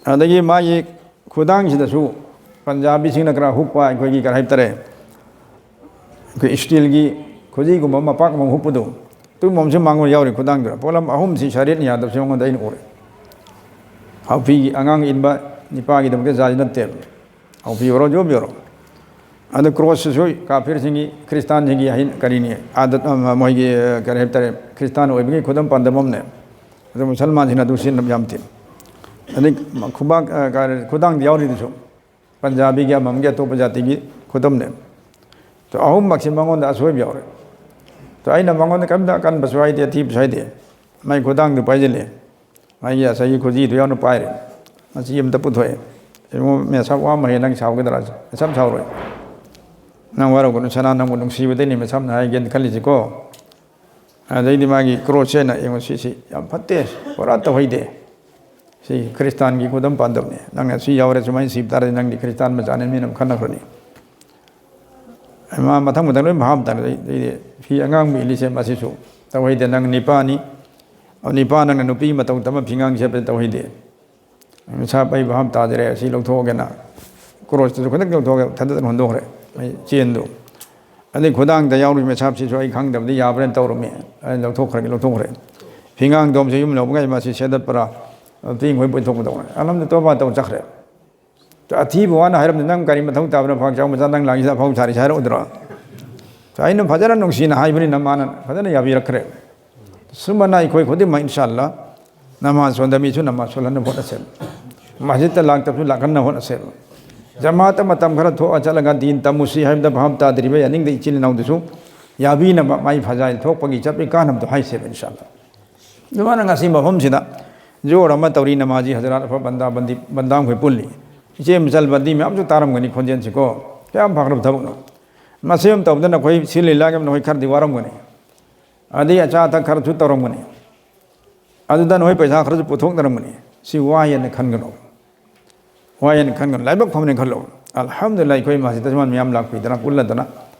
ꯑꯗꯒꯤ ꯃꯥꯒꯤ ꯈꯨꯗꯥꯡꯁꯤꯗꯁꯨ ꯄꯟꯖꯥꯕꯤꯁꯤꯡꯅ ꯈꯔ ꯍꯨꯛꯄ ꯑꯩꯈꯣꯏꯒꯤ ꯀꯔꯤ ꯍꯥꯏꯕ ꯇꯥꯔꯦ, ꯑꯩꯈꯣꯏ ꯏꯁꯇꯤꯜꯒꯤ ꯈꯨꯖꯤꯒꯨꯝꯕ ꯃꯄꯥꯛ ꯑꯃ ꯍꯨꯛꯄꯗꯣ, ꯑꯗꯨꯒꯨꯝꯕ ꯑꯃꯁꯨ ꯃꯥꯡꯂꯣꯝ ꯌꯥꯎꯔꯤ ꯈꯨꯗꯥꯡꯗꯨꯗ꯫ ꯄꯣꯠꯂꯝ ꯑꯍꯨꯝꯁꯤ ꯁꯔꯤꯌꯠꯅ ꯌꯥꯗꯕꯁꯤ ꯃꯉꯣꯟꯗ ꯑꯩꯅ ꯎꯔꯦ꯫ ꯍꯥꯎꯐꯤꯒꯤ ꯑꯉꯥꯡ ꯏꯟꯕ ꯅꯤꯄꯥꯒꯤꯗꯃꯛꯇ ꯖꯥꯗꯤ ꯅꯠꯇꯦꯕ꯫ ꯍꯥꯎꯐꯤ ꯑꯣꯏꯔꯣ, ꯖꯣꯕꯤ ꯑꯣꯏꯔꯣ꯫ ꯑꯗꯨ ꯀ꯭ꯔꯣꯁꯁꯤꯁꯨ ꯀꯥꯐꯤꯔꯁꯤꯡꯒꯤ, ꯈ꯭ꯔꯤꯁꯇꯥꯟꯁꯤꯡꯒꯤ ꯍꯩ-, ꯀꯔꯤꯅꯤ, ꯑꯥꯗꯠ ꯑꯃ, ꯃꯣꯏꯒꯤ, ꯀꯔꯤ ꯍꯥꯏꯕ ꯇꯥꯔꯦ, ꯈ꯭ꯔꯤꯁꯇꯥꯟ ꯑꯣꯏꯕꯒꯤ ꯈꯨꯗꯝ ꯄꯥꯟꯗꯝ ꯑꯃꯅꯦ꯫ ꯑꯗꯨ ꯃꯨꯁꯜꯃꯥꯟꯁꯤꯡꯅ ꯑꯗꯨ ꯁꯤꯖꯤꯟꯅꯕ ꯌꯥꯝ ꯊꯤ꯫ ꯑꯗꯩ ꯈꯨꯕꯥꯛ, ꯑ, ꯀꯔꯤ, ꯈꯨꯗꯥꯡꯗ ꯌꯥꯎꯔꯤꯗꯨꯁꯨ ꯄꯟꯖꯥꯕꯤꯒꯤ ꯑꯃꯃꯝꯒꯤ ꯑꯇꯣꯞꯄ ꯖꯥꯇꯤꯒꯤ ꯈꯨꯗꯝꯅꯦ꯫ ꯑꯗꯣ ꯑꯍꯨꯝꯃꯛꯁꯤ ꯃꯉꯣꯟꯗ ꯑꯁꯣꯏꯕ ꯌꯥꯎꯔꯦ꯫ ꯑꯗꯣ ꯑꯩꯅ ꯃꯉꯣꯟꯗ ꯀꯔꯤꯝꯇ ꯑꯀꯟꯕꯁꯨ ꯍꯥꯏꯗꯦ, ꯑꯊꯤꯕꯁꯨ ꯍꯥꯏꯗꯦ꯫ ꯃꯥꯏ ꯈꯨꯗꯥꯡꯗꯨ ꯄꯥꯏꯁꯤꯜꯂꯦ꯫ ꯃꯥꯒꯤ ꯉꯁꯥꯏꯒꯤ ꯈꯨꯖꯤꯗꯨ ꯌꯥꯎꯅ ꯄꯥꯏꯔꯦ꯫ ꯃꯆꯤ ꯑꯃꯇ ꯄꯨꯊꯣꯛꯑꯦ꯫ "ꯏꯕꯨꯡꯉꯣ, ꯃꯦꯁꯥ ꯋꯥ ꯑꯃ ꯍꯦ, ꯅꯪ ꯁꯥꯎꯒꯗ꯭ꯔꯥ?" "ꯁꯝ ꯁꯥꯎꯔꯣꯏ꯫ ꯅꯪ ꯋꯥꯔꯧꯒꯅꯨ, ꯁꯅꯥ, ꯅꯪꯕꯨ ꯅꯨꯡꯁꯤꯕꯗꯩꯅꯦ ꯃꯁꯝꯅ ꯍꯥꯏꯒꯦꯅ ꯈꯜꯂꯤꯁꯤꯀꯣ"꯫ ꯑꯗꯩꯗꯤ ꯃꯥꯒꯤ ꯀ꯭ꯔꯣꯁꯁꯦꯅ, "ꯌꯦꯡꯉꯣ, ꯁꯤꯁꯤ ꯌꯥꯝ ꯐꯠꯇꯦ, ꯄꯨꯔꯥ ꯇꯧꯍꯩꯗꯦ꯫ ꯁꯤ ꯈ꯭ꯔꯤꯁꯇꯥꯟꯒꯤ ꯈꯨꯗꯝ ꯄꯥꯟꯗꯝꯅꯦ꯫ ꯅꯪꯅ ꯁꯤ ꯌꯥꯎꯔꯦ, ꯁꯨꯃꯥꯏꯅ ꯁꯤꯕ ꯇꯥꯔꯗꯤ ꯅꯪꯗꯤ ꯈ꯭ꯔꯤꯁꯇꯥꯟ ꯃꯆꯥꯅꯤ, ꯃꯤꯅ ꯑꯃꯨꯛ ꯈꯟꯅꯈ꯭ꯔꯅꯤ"꯫ ꯃꯥ ꯃꯊꯪ ꯃꯊꯪ ꯂꯣꯏ ꯚꯥꯞ ꯇꯥꯔꯦ꯫ ꯑꯗꯩꯗꯤ ꯐꯤ ꯑꯉꯥꯡꯕ ꯏꯜꯂꯤꯁꯦ ꯃꯁꯤꯁꯨ ꯇꯧꯍꯩꯗꯦ, ꯅꯪ ꯅꯤꯄꯥꯅꯤ꯫ ꯅꯤꯄꯥ ꯅꯪꯅ ꯅꯨꯄꯤ ꯃꯇꯧ ꯇꯝꯃ ꯐꯤꯉꯥꯡ ꯁꯦꯠꯄꯗꯤ ꯇꯧꯍꯩꯗꯦ꯫ ꯃꯁꯥ ꯄꯩꯕ ꯍꯥꯞ ꯇꯥꯗ꯭ꯔꯦ, ꯑꯁꯤ ꯂꯧꯊꯣꯛꯑꯒꯦꯅ ꯀ꯭ꯔꯣꯁꯇꯨꯁꯨ ꯈꯨꯗꯛꯇ ꯂꯧꯊꯣꯛꯑꯒ ꯊꯥꯗꯠꯇꯅ ꯍꯨꯟꯗꯣꯛꯈ꯭ꯔꯦ꯫ ꯑꯩ ꯆꯦꯟꯗꯨ꯫ ꯑꯗꯩ ꯈꯨꯗꯥꯡꯗ ꯌꯥꯎꯔꯤꯕ ꯃꯁꯥꯞꯁꯤꯁꯨ ꯑꯩ ꯈꯪꯗꯕꯗꯤ ꯌꯥꯕ꯭ꯔꯥꯅ ꯇꯧꯔꯝꯃꯤ꯫ ꯑꯩ ꯂꯧꯊꯣꯛꯈ꯭ꯔꯒꯦ, ꯂꯧꯊꯣꯛꯈ꯭ꯔꯦ꯫ ꯐꯤꯉꯥꯡꯗꯣꯝꯁꯦ ꯌꯨꯝ ꯌꯧꯕꯒ ꯑꯩ ꯃꯁꯤ ꯁꯦꯗꯠꯄ꯭ꯔꯥ, ꯇꯤꯡꯈꯣꯏ ꯄꯣꯏꯊꯣꯛꯄ ꯇꯧꯔꯦ꯫ ꯑꯜꯍꯝꯗꯨ ꯇꯣꯕꯥ ꯇꯧ ꯆꯠꯈ꯭ꯔꯦ꯫ ꯑꯊꯤꯕ ꯋꯥꯅ ꯍꯥꯏꯔꯝꯗ ꯅꯪ ꯀꯔꯤ ꯃꯊꯧ ꯇꯥꯕꯅꯣ? ꯐꯥꯛ ꯆꯥꯎ ꯃꯆꯥ ꯅꯪ ꯂꯥꯡꯁꯤꯗ ꯑꯐꯥꯎ ꯁꯥꯔꯤꯁꯦ ꯍꯥꯏꯔꯛꯎꯗ꯭ꯔꯣ? ꯑꯩꯅ ꯐꯖꯅ ꯅꯨꯡꯁꯤꯅ ꯍꯥꯏꯕꯅꯤꯅ ꯃꯥꯅ ꯐꯖꯅ ꯌꯥꯕꯤꯔꯛꯈ꯭ꯔꯦ꯫ ꯁꯨꯝꯕꯅ ꯑꯩꯈꯣꯏ ꯈꯨꯗꯤꯡꯃꯛ ꯏꯟꯁꯥ ꯑꯜꯂꯥ ꯅꯃꯥꯖ ꯁꯣꯟꯗ ꯃꯤꯁꯨ ꯅꯃꯥꯖ ꯁꯣꯜꯍꯟꯅꯕ ꯍꯣꯠꯅꯁꯦꯕ꯫ ꯃꯁꯖꯤꯗꯇ ꯂꯥꯛꯇꯕꯁꯨ ꯂꯥꯛꯍꯟꯅꯕ ꯍꯣꯠꯅꯁꯦꯕ꯫ ꯖꯃꯥꯠꯇ ꯃꯇꯝ ꯈꯔ ꯊꯣꯛꯑ ꯆꯠꯂꯒ ꯗꯤꯟ ꯇꯝꯃꯨꯁꯤ ꯍꯥꯏꯕꯗ ꯚꯥꯞ ꯇꯥꯗ꯭ꯔꯤꯕ ꯌꯥꯅꯤꯡꯗ ꯏꯆꯤꯜ ꯏꯅꯥꯎꯗꯨꯁꯨ ꯌꯥꯕꯤꯅꯕ ꯃꯥꯏ ꯐꯖꯥꯏꯜ ꯊꯣꯛꯄꯒꯤ ꯆꯠꯄꯒꯤ ꯀꯥꯟꯅꯕꯗꯣ ꯍꯥꯏꯁꯦꯕ ꯏꯟꯁꯥ ꯑꯜꯂꯥ꯫ ꯑꯗꯨꯃꯥꯏꯅ ꯉꯁꯤ ꯃꯐꯝꯁꯤꯗ ꯖꯣꯔ ꯑꯃ ꯇꯧꯔꯤ, ꯅꯃꯥꯖꯤ ꯍꯖꯔꯥꯠ ꯑꯐ ꯕꯟꯗꯥ ꯕꯟꯗꯤ ꯕꯟꯗꯥ ꯃꯈꯣꯏ ꯄꯨꯜꯂꯤ꯫ ꯏꯆꯦ ꯃꯆꯜ ꯕꯟꯗꯤ ꯃꯌꯥꯝꯁꯨ ꯇꯥꯔꯝꯒꯅꯤ ꯈꯣꯟꯖꯦꯜꯁꯤꯀꯣ꯫ ꯀꯌꯥꯝ ꯐꯈ꯭ꯔꯕ ꯊꯕꯛꯅꯣ꯫ ꯃꯁꯤ ꯑꯃ ꯇꯧꯗꯅ ꯑꯩꯈꯣꯏ ꯁꯤ ꯂꯤꯂꯥꯒꯤ ꯑꯃ ꯅꯈꯣꯏ ꯈꯔꯗꯤ ꯋꯥꯔꯝꯒꯅꯤ꯫ ꯑꯗꯩ ꯑꯆꯥ ꯑꯊꯛ ꯈꯔꯁꯨ ꯇꯧꯔꯝꯒꯅꯤ꯫ ꯑꯗꯨꯗ ꯅꯈꯣꯏ ꯄꯩꯁꯥ ꯈꯔꯁꯨ ꯄꯨꯊꯣꯛꯅꯔꯝꯒꯅꯤ꯫ ꯁꯤ ꯋꯥꯏ ꯍꯥꯏꯅ ꯈꯟꯒꯅꯨ꯫ ꯋꯥꯏ ꯍꯥꯏꯅ ꯈꯟꯒꯅꯨ꯫ ꯂꯥꯏꯕꯛ ꯐꯕꯅꯤ ꯈꯜꯂꯣ꯫ ꯑꯜꯍꯝꯗꯨꯂꯤꯜꯂꯥꯍ, ꯑꯩꯈꯣꯏ ꯃꯁꯖꯤꯗꯁꯨ ꯃꯌꯥꯝ ꯂꯥꯛꯄꯤꯗꯅ ꯄꯨꯜꯂꯗꯅ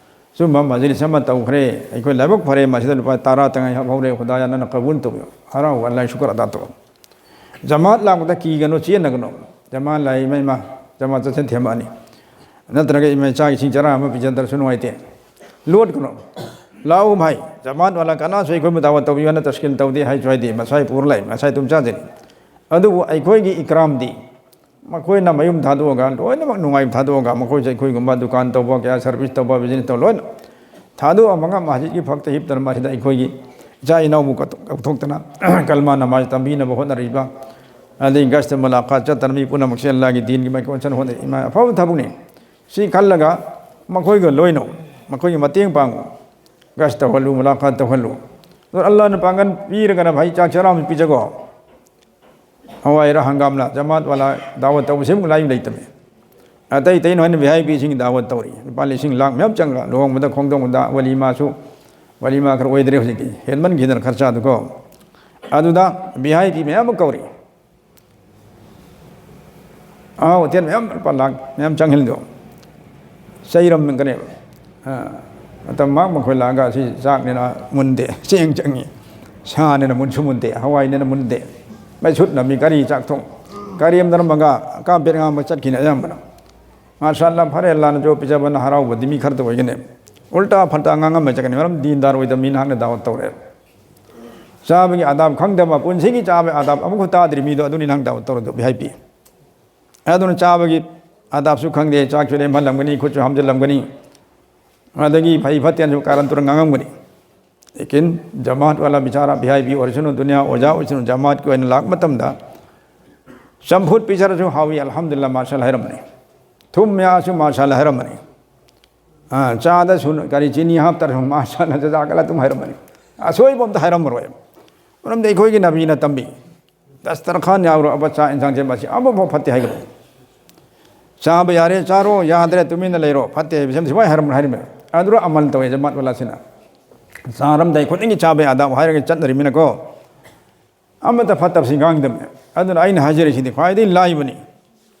ꯁꯨꯝꯕ ꯃꯖꯂꯤꯁ ꯑꯃ ꯇꯧꯈ꯭ꯔꯦ꯫ ꯑꯩꯈꯣꯏ ꯂꯥꯏꯕꯛ ꯐꯔꯦ, ꯃꯁꯤꯗ ꯂꯨꯄꯥ ꯇꯔꯥ ꯇꯉꯥꯏ ꯍꯥꯞꯍꯧꯔꯦ꯫ ꯈꯨꯗꯥꯌꯥ, ꯅꯪꯅ ꯀꯕꯨꯜ ꯇꯧꯕꯤꯌꯨ꯫ ꯍꯔꯥꯎ, ꯑꯜꯂꯥꯍ ꯁꯨꯀꯔ ꯑꯗꯥ ꯇꯧ꯫ ꯖꯃꯥꯠ ꯂꯥꯛꯄꯗ ꯀꯤꯒꯅꯨ, ꯆꯦꯟꯅꯒꯅꯨ꯫ ꯖꯃꯥꯠ ꯂꯥꯛꯏ, ꯏꯃꯥ, ꯏꯃꯥ, ꯖꯃꯥꯠ ꯆꯠꯁꯦ ꯊꯦꯝꯃꯛꯑꯅꯤ꯫ ꯅꯠꯇ꯭ꯔꯒ ꯏꯃꯥ ꯏꯆꯥ ꯏꯁꯤꯡ ꯆꯔꯥ ꯑꯃ ꯄꯤꯖꯗ꯭ꯔꯁꯨ ꯅꯨꯡꯉꯥꯏꯇꯦ꯫ ꯂꯣꯠꯀꯅꯨ꯫ ꯂꯥꯛꯎ ꯚꯥꯏ, ꯖꯃꯥꯠ ꯋꯥꯂꯥ ꯀꯅꯥꯁꯨ ꯑꯩꯈꯣꯏꯕꯨ ꯗꯥꯋꯠ ꯇꯧꯕꯤꯌꯨ ꯍꯥꯏꯅ ꯇꯁꯀꯤꯜ ꯇꯧꯗꯦ ꯍꯥꯏꯁꯨ ꯍꯥꯏꯗꯦ꯫ ꯃꯁꯥꯏ ꯄꯨꯔ ꯂꯥꯛꯏ, ꯃꯁꯥꯏ ꯑꯗꯨꯝ ꯆꯥꯖꯅꯤ꯫ ꯑꯗꯨꯕꯨ ꯑꯩꯈꯣꯏꯒꯤ ꯏꯀ꯭ꯔꯥꯝꯗꯤ ꯃꯈꯣꯏꯅ ꯃꯌꯨꯝ ꯊꯥꯗꯣꯛꯑꯒ, ꯂꯣꯏꯅꯃꯛ ꯅꯨꯡꯉꯥꯏꯕ ꯊꯥꯗꯣꯛꯑꯒ, ꯃꯈꯣꯏꯁꯨ ꯑꯩꯈꯣꯏꯒꯨꯝꯕ ꯗꯨꯀꯥꯟ ꯇꯧꯕ, ꯀꯌꯥ ꯁꯔꯚꯤꯁ ꯇꯧꯕ, ꯕꯤꯖꯤꯅꯦꯁ ꯇꯧꯕ, ꯂꯣꯏꯅ ꯊꯥꯗꯣꯛꯑꯝꯃꯒ ꯃꯁꯖꯤꯗꯀꯤ ꯐꯛꯇ ꯍꯤꯞꯇꯅ ꯃꯁꯤꯗ ꯑꯩꯈꯣꯏꯒꯤ ꯏꯆꯥ ꯏꯅꯥꯎꯕꯨ ꯀꯠꯊꯣꯛ-, ꯀꯠꯊꯣꯛꯇꯅ ꯀꯜꯃꯥ ꯅꯃꯥꯖ ꯇꯝꯕꯤꯅꯕ ꯍꯣꯠꯅꯔꯤꯕ, ꯑꯗꯩ ꯒꯁꯇ ꯃꯨꯂꯥꯈꯥꯠ ꯆꯠꯇꯅ ꯃꯤ ꯄꯨꯝꯅꯃꯛꯁꯦ ꯑꯜꯂꯥꯍꯒꯤ ꯗꯤꯟꯒꯤ ꯃꯥꯏꯀꯩ ꯑꯣꯟꯁꯤꯟꯅ ꯍꯣꯠꯅꯔꯤ꯫ ꯏꯃꯥ, ꯑꯐꯕ ꯊꯕꯛꯅꯤ꯫ ꯁꯤ ꯈꯜꯂꯒ ꯃꯈꯣꯏꯒ ꯂꯣꯏꯅꯧ, ꯃꯈꯣꯏꯒꯤ ꯃꯇꯦꯡ ꯄꯥꯡꯉꯨ, ꯒꯁ ꯇꯧꯍꯜꯂꯨ, ꯃꯨꯂꯥꯈꯥꯠ ꯇꯧꯍꯜꯂꯨ꯫ ꯑꯗꯣ ꯑꯜꯂꯥꯍꯅ ꯄꯥꯡꯒꯜ ꯄꯤꯔꯒꯅ ꯚꯥꯏ ꯆꯥꯛ ꯆꯔꯥ ꯑꯃ ꯄꯤꯖꯒꯣ꯫ ꯍꯋꯥꯏꯔ ꯍꯪꯒꯥꯝꯂ, ꯖꯃꯥꯠ ꯋꯥꯂꯥ ꯗꯥꯋꯠ ꯇꯧꯕꯁꯤꯃꯨꯛ ꯂꯥꯏ ꯂꯩꯇꯃꯤ꯫ ꯑꯇꯩ ꯑꯇꯩ ꯅꯣꯏꯅ ꯚꯤ ꯑꯥꯏ ꯄꯤꯁꯤꯡ ꯗꯥꯋꯠ ꯇꯧꯔꯤ꯫ ꯂꯨꯄꯥ ꯂꯤꯁꯤꯡ ꯂꯥꯛ ꯃꯌꯥꯝ ꯆꯪꯉꯒ ꯂꯨꯍꯣꯡꯕꯗ ꯈꯣꯡꯗꯣꯡꯕꯗ ꯋꯥꯂꯤꯃꯥꯁꯨ, ꯋꯥꯂꯤꯃꯥ ꯈꯔ ꯑꯣꯏꯗ꯭ꯔꯦ ꯍꯧꯖꯤꯛꯇꯤ, ꯍꯦꯟꯃꯟꯈꯤꯗꯅ ꯈꯔꯆꯥꯗꯨꯀꯣ꯫ ꯑꯗꯨꯗ ꯚꯤ ꯑꯥꯏ ꯄꯤ ꯃꯌꯥꯝ ꯑꯃ ꯀꯧꯔꯤ꯫ ꯑꯥ, ꯍꯣꯇꯦꯜ ꯃꯌꯥꯝ ꯂꯨꯄꯥ ꯂꯥꯛ ꯃꯌꯥꯝ ꯆꯪꯍꯜꯂꯤꯗꯣ꯫ ꯆꯩꯔꯝꯒꯅꯦꯕ꯫ ꯑꯥ, ꯃꯇꯝ ꯃꯥꯡ ꯃꯈꯣꯏ ꯂꯥꯛꯑꯒ ꯁꯤ ꯆꯥꯛꯅꯤꯅ ꯃꯨꯟꯗꯦ, ꯆꯦꯡ ꯆꯪꯉꯤ꯫ ꯁꯥꯅꯦꯅ ꯃꯨꯟꯁꯨ ꯃꯨꯟꯗꯦ, ꯍꯋꯥꯏꯅꯦꯅ ꯃꯨꯟꯗꯦ꯫ ꯃꯩ ꯁꯨꯠꯅ ꯃꯤ ꯒꯥꯔꯤ ꯆꯥꯛ ꯊꯣꯡ, ꯒꯥꯔꯤ ꯑꯃꯗ ꯅꯝꯃꯒ ꯀꯥꯔꯄꯦꯠ ꯉꯥꯡꯕ ꯆꯠꯈꯤꯅ ꯑꯌꯥꯝꯕꯅ꯫ ꯃꯥꯁꯥ ꯑꯜꯂꯥ, ꯐꯔꯦ, ꯑꯜꯂꯥꯅꯁꯨ ꯄꯤꯖꯕꯅ ꯍꯔꯥꯎꯕꯗꯤ ꯃꯤ ꯈꯔꯗ ꯑꯣꯏꯒꯅꯤ꯫ ꯎꯜꯇꯥ ꯐꯜꯇꯥ ꯉꯥꯡꯉꯝꯃ ꯆꯠꯀꯅꯤ, ꯃꯔꯝ ꯗꯤꯟꯗꯥꯔ ꯑꯣꯏꯗꯕ ꯃꯤꯅ ꯍꯥꯟꯅ ꯗꯥꯋꯠ ꯇꯧꯔꯦ꯫ ꯆꯥꯕꯒꯤ ꯑꯥꯗꯥꯕ ꯈꯪꯗꯕ, ꯄꯨꯟꯁꯤꯒꯤ ꯆꯥꯕꯒꯤ ꯑꯥꯗꯥꯕ ꯑꯃꯨꯛꯐꯥꯎ ꯇꯥꯗ꯭ꯔꯤ ꯃꯤꯗꯣ ꯑꯗꯨꯅꯤ ꯅꯪ ꯗꯥꯋꯠ ꯇꯧꯔꯗꯣ, ꯚꯤ ꯑꯥꯏ ꯄꯤ꯫ ꯑꯗꯨꯅ ꯆꯥꯕꯒꯤ ꯑꯥꯗꯥꯕꯁꯨ ꯈꯪꯗꯦ, ꯆꯥꯛꯁꯨ ꯂꯦꯝꯍꯜꯂꯝꯒꯅꯤ, ꯈꯨꯠꯁꯨ ꯍꯥꯝꯖꯤꯜꯂꯝꯒꯅꯤ, ꯑꯗꯒꯤ ꯐꯩ ꯐꯠꯇꯦꯅꯁꯨ ꯀꯥꯔꯟ ꯇꯨꯔꯟ ꯉꯥꯡꯉꯝꯒꯅꯤ꯫ ꯂꯦꯀꯤꯟ ꯖꯃꯥꯠ ꯋꯥꯂꯥ ꯕꯤꯆꯥꯔꯥ, ꯚꯤ ꯑꯥꯏ ꯄꯤ ꯑꯣꯏꯔꯁꯅꯨ, ꯗꯨꯅꯤꯌꯥ ꯑꯣꯖꯥ ꯑꯣꯏꯁꯅꯨ, ꯖꯃꯥꯠꯀꯤ ꯑꯣꯏꯅ ꯂꯥꯛꯄ ꯃꯇꯝꯗ ꯆꯝꯐꯨꯠ ꯄꯤꯖꯔꯁꯨ ꯍꯥꯎꯏ, ꯑꯜꯍꯝꯗꯨꯂꯤꯜꯂꯥꯍ, ꯃꯥꯁꯥ ꯑꯜꯂꯥꯍ ꯍꯥꯏꯔꯝꯃꯅꯤ꯫ ꯊꯨꯝ ꯌꯥꯛꯑꯁꯨ ꯃꯥꯁꯥ ꯑꯜꯂꯥꯍ ꯍꯥꯏꯔꯝꯃꯅꯤ꯫ ꯑꯥ, ꯆꯥꯗꯁꯨ ꯀꯔꯤ ꯆꯤꯅꯤ ꯍꯥꯞꯇꯔꯁꯨ ꯃꯥꯁꯥ ꯑꯜꯂꯥꯍ, ꯖꯖꯥꯀꯜꯂꯥꯍ ꯑꯗꯨꯝ ꯍꯥꯏꯔꯝꯃꯅꯤ꯫ ꯑꯁꯣꯏꯕ ꯑꯝꯇ ꯍꯥꯏꯔꯝꯃꯔꯣꯏ꯫ ꯃꯔꯝꯗꯤ ꯑꯩꯈꯣꯏꯒꯤ ꯅꯕꯤꯅ ꯇꯝꯕꯤ, ꯗꯁꯇꯔꯈꯥꯟ ꯌꯥꯎꯔꯕ ꯆꯥꯛ ꯏꯟꯁꯥꯡꯁꯦ ꯃꯁꯤ ꯑꯃꯐꯥꯎ ꯐꯠꯇꯦ ꯍꯥꯏꯒꯅꯨ꯫ ꯆꯥꯕ ꯌꯥꯔꯦ ꯆꯥꯔꯣ, ꯌꯥꯗ꯭ꯔꯦ ꯇꯨꯃꯤꯟꯅ ꯂꯩꯔꯣ, ꯐꯠꯇꯦ ꯍꯥꯏꯕꯁꯦ ꯁꯨꯃꯥꯏꯅ ꯍꯥꯏꯔꯝꯃꯣꯏ ꯍꯥꯏꯔꯝꯃꯦ꯫ ꯑꯗꯨꯗ ꯑꯃꯜ ꯇꯧꯋꯦ ꯖꯃꯥꯠ ꯋꯥꯂꯥꯁꯤꯅ꯫ ꯆꯥꯔꯝꯗꯥꯏ ꯈꯨꯗꯤꯡꯒꯤ ꯆꯥꯕ ꯌꯥꯗꯕ ꯍꯥꯏꯔꯒ ꯆꯠꯅꯔꯤꯕꯅꯤꯅꯀꯣ꯫ ꯑꯃꯠꯇ ꯐꯠꯇꯕꯁꯤ ꯉꯥꯡꯗꯕꯅꯦ꯫ ꯑꯗꯨꯅ ꯑꯩꯅ ꯍꯥꯏꯖꯔꯤꯁꯤꯗꯤ ꯈ꯭ꯋꯥꯏꯗꯒꯤ ꯂꯥꯏꯕꯅꯤ꯫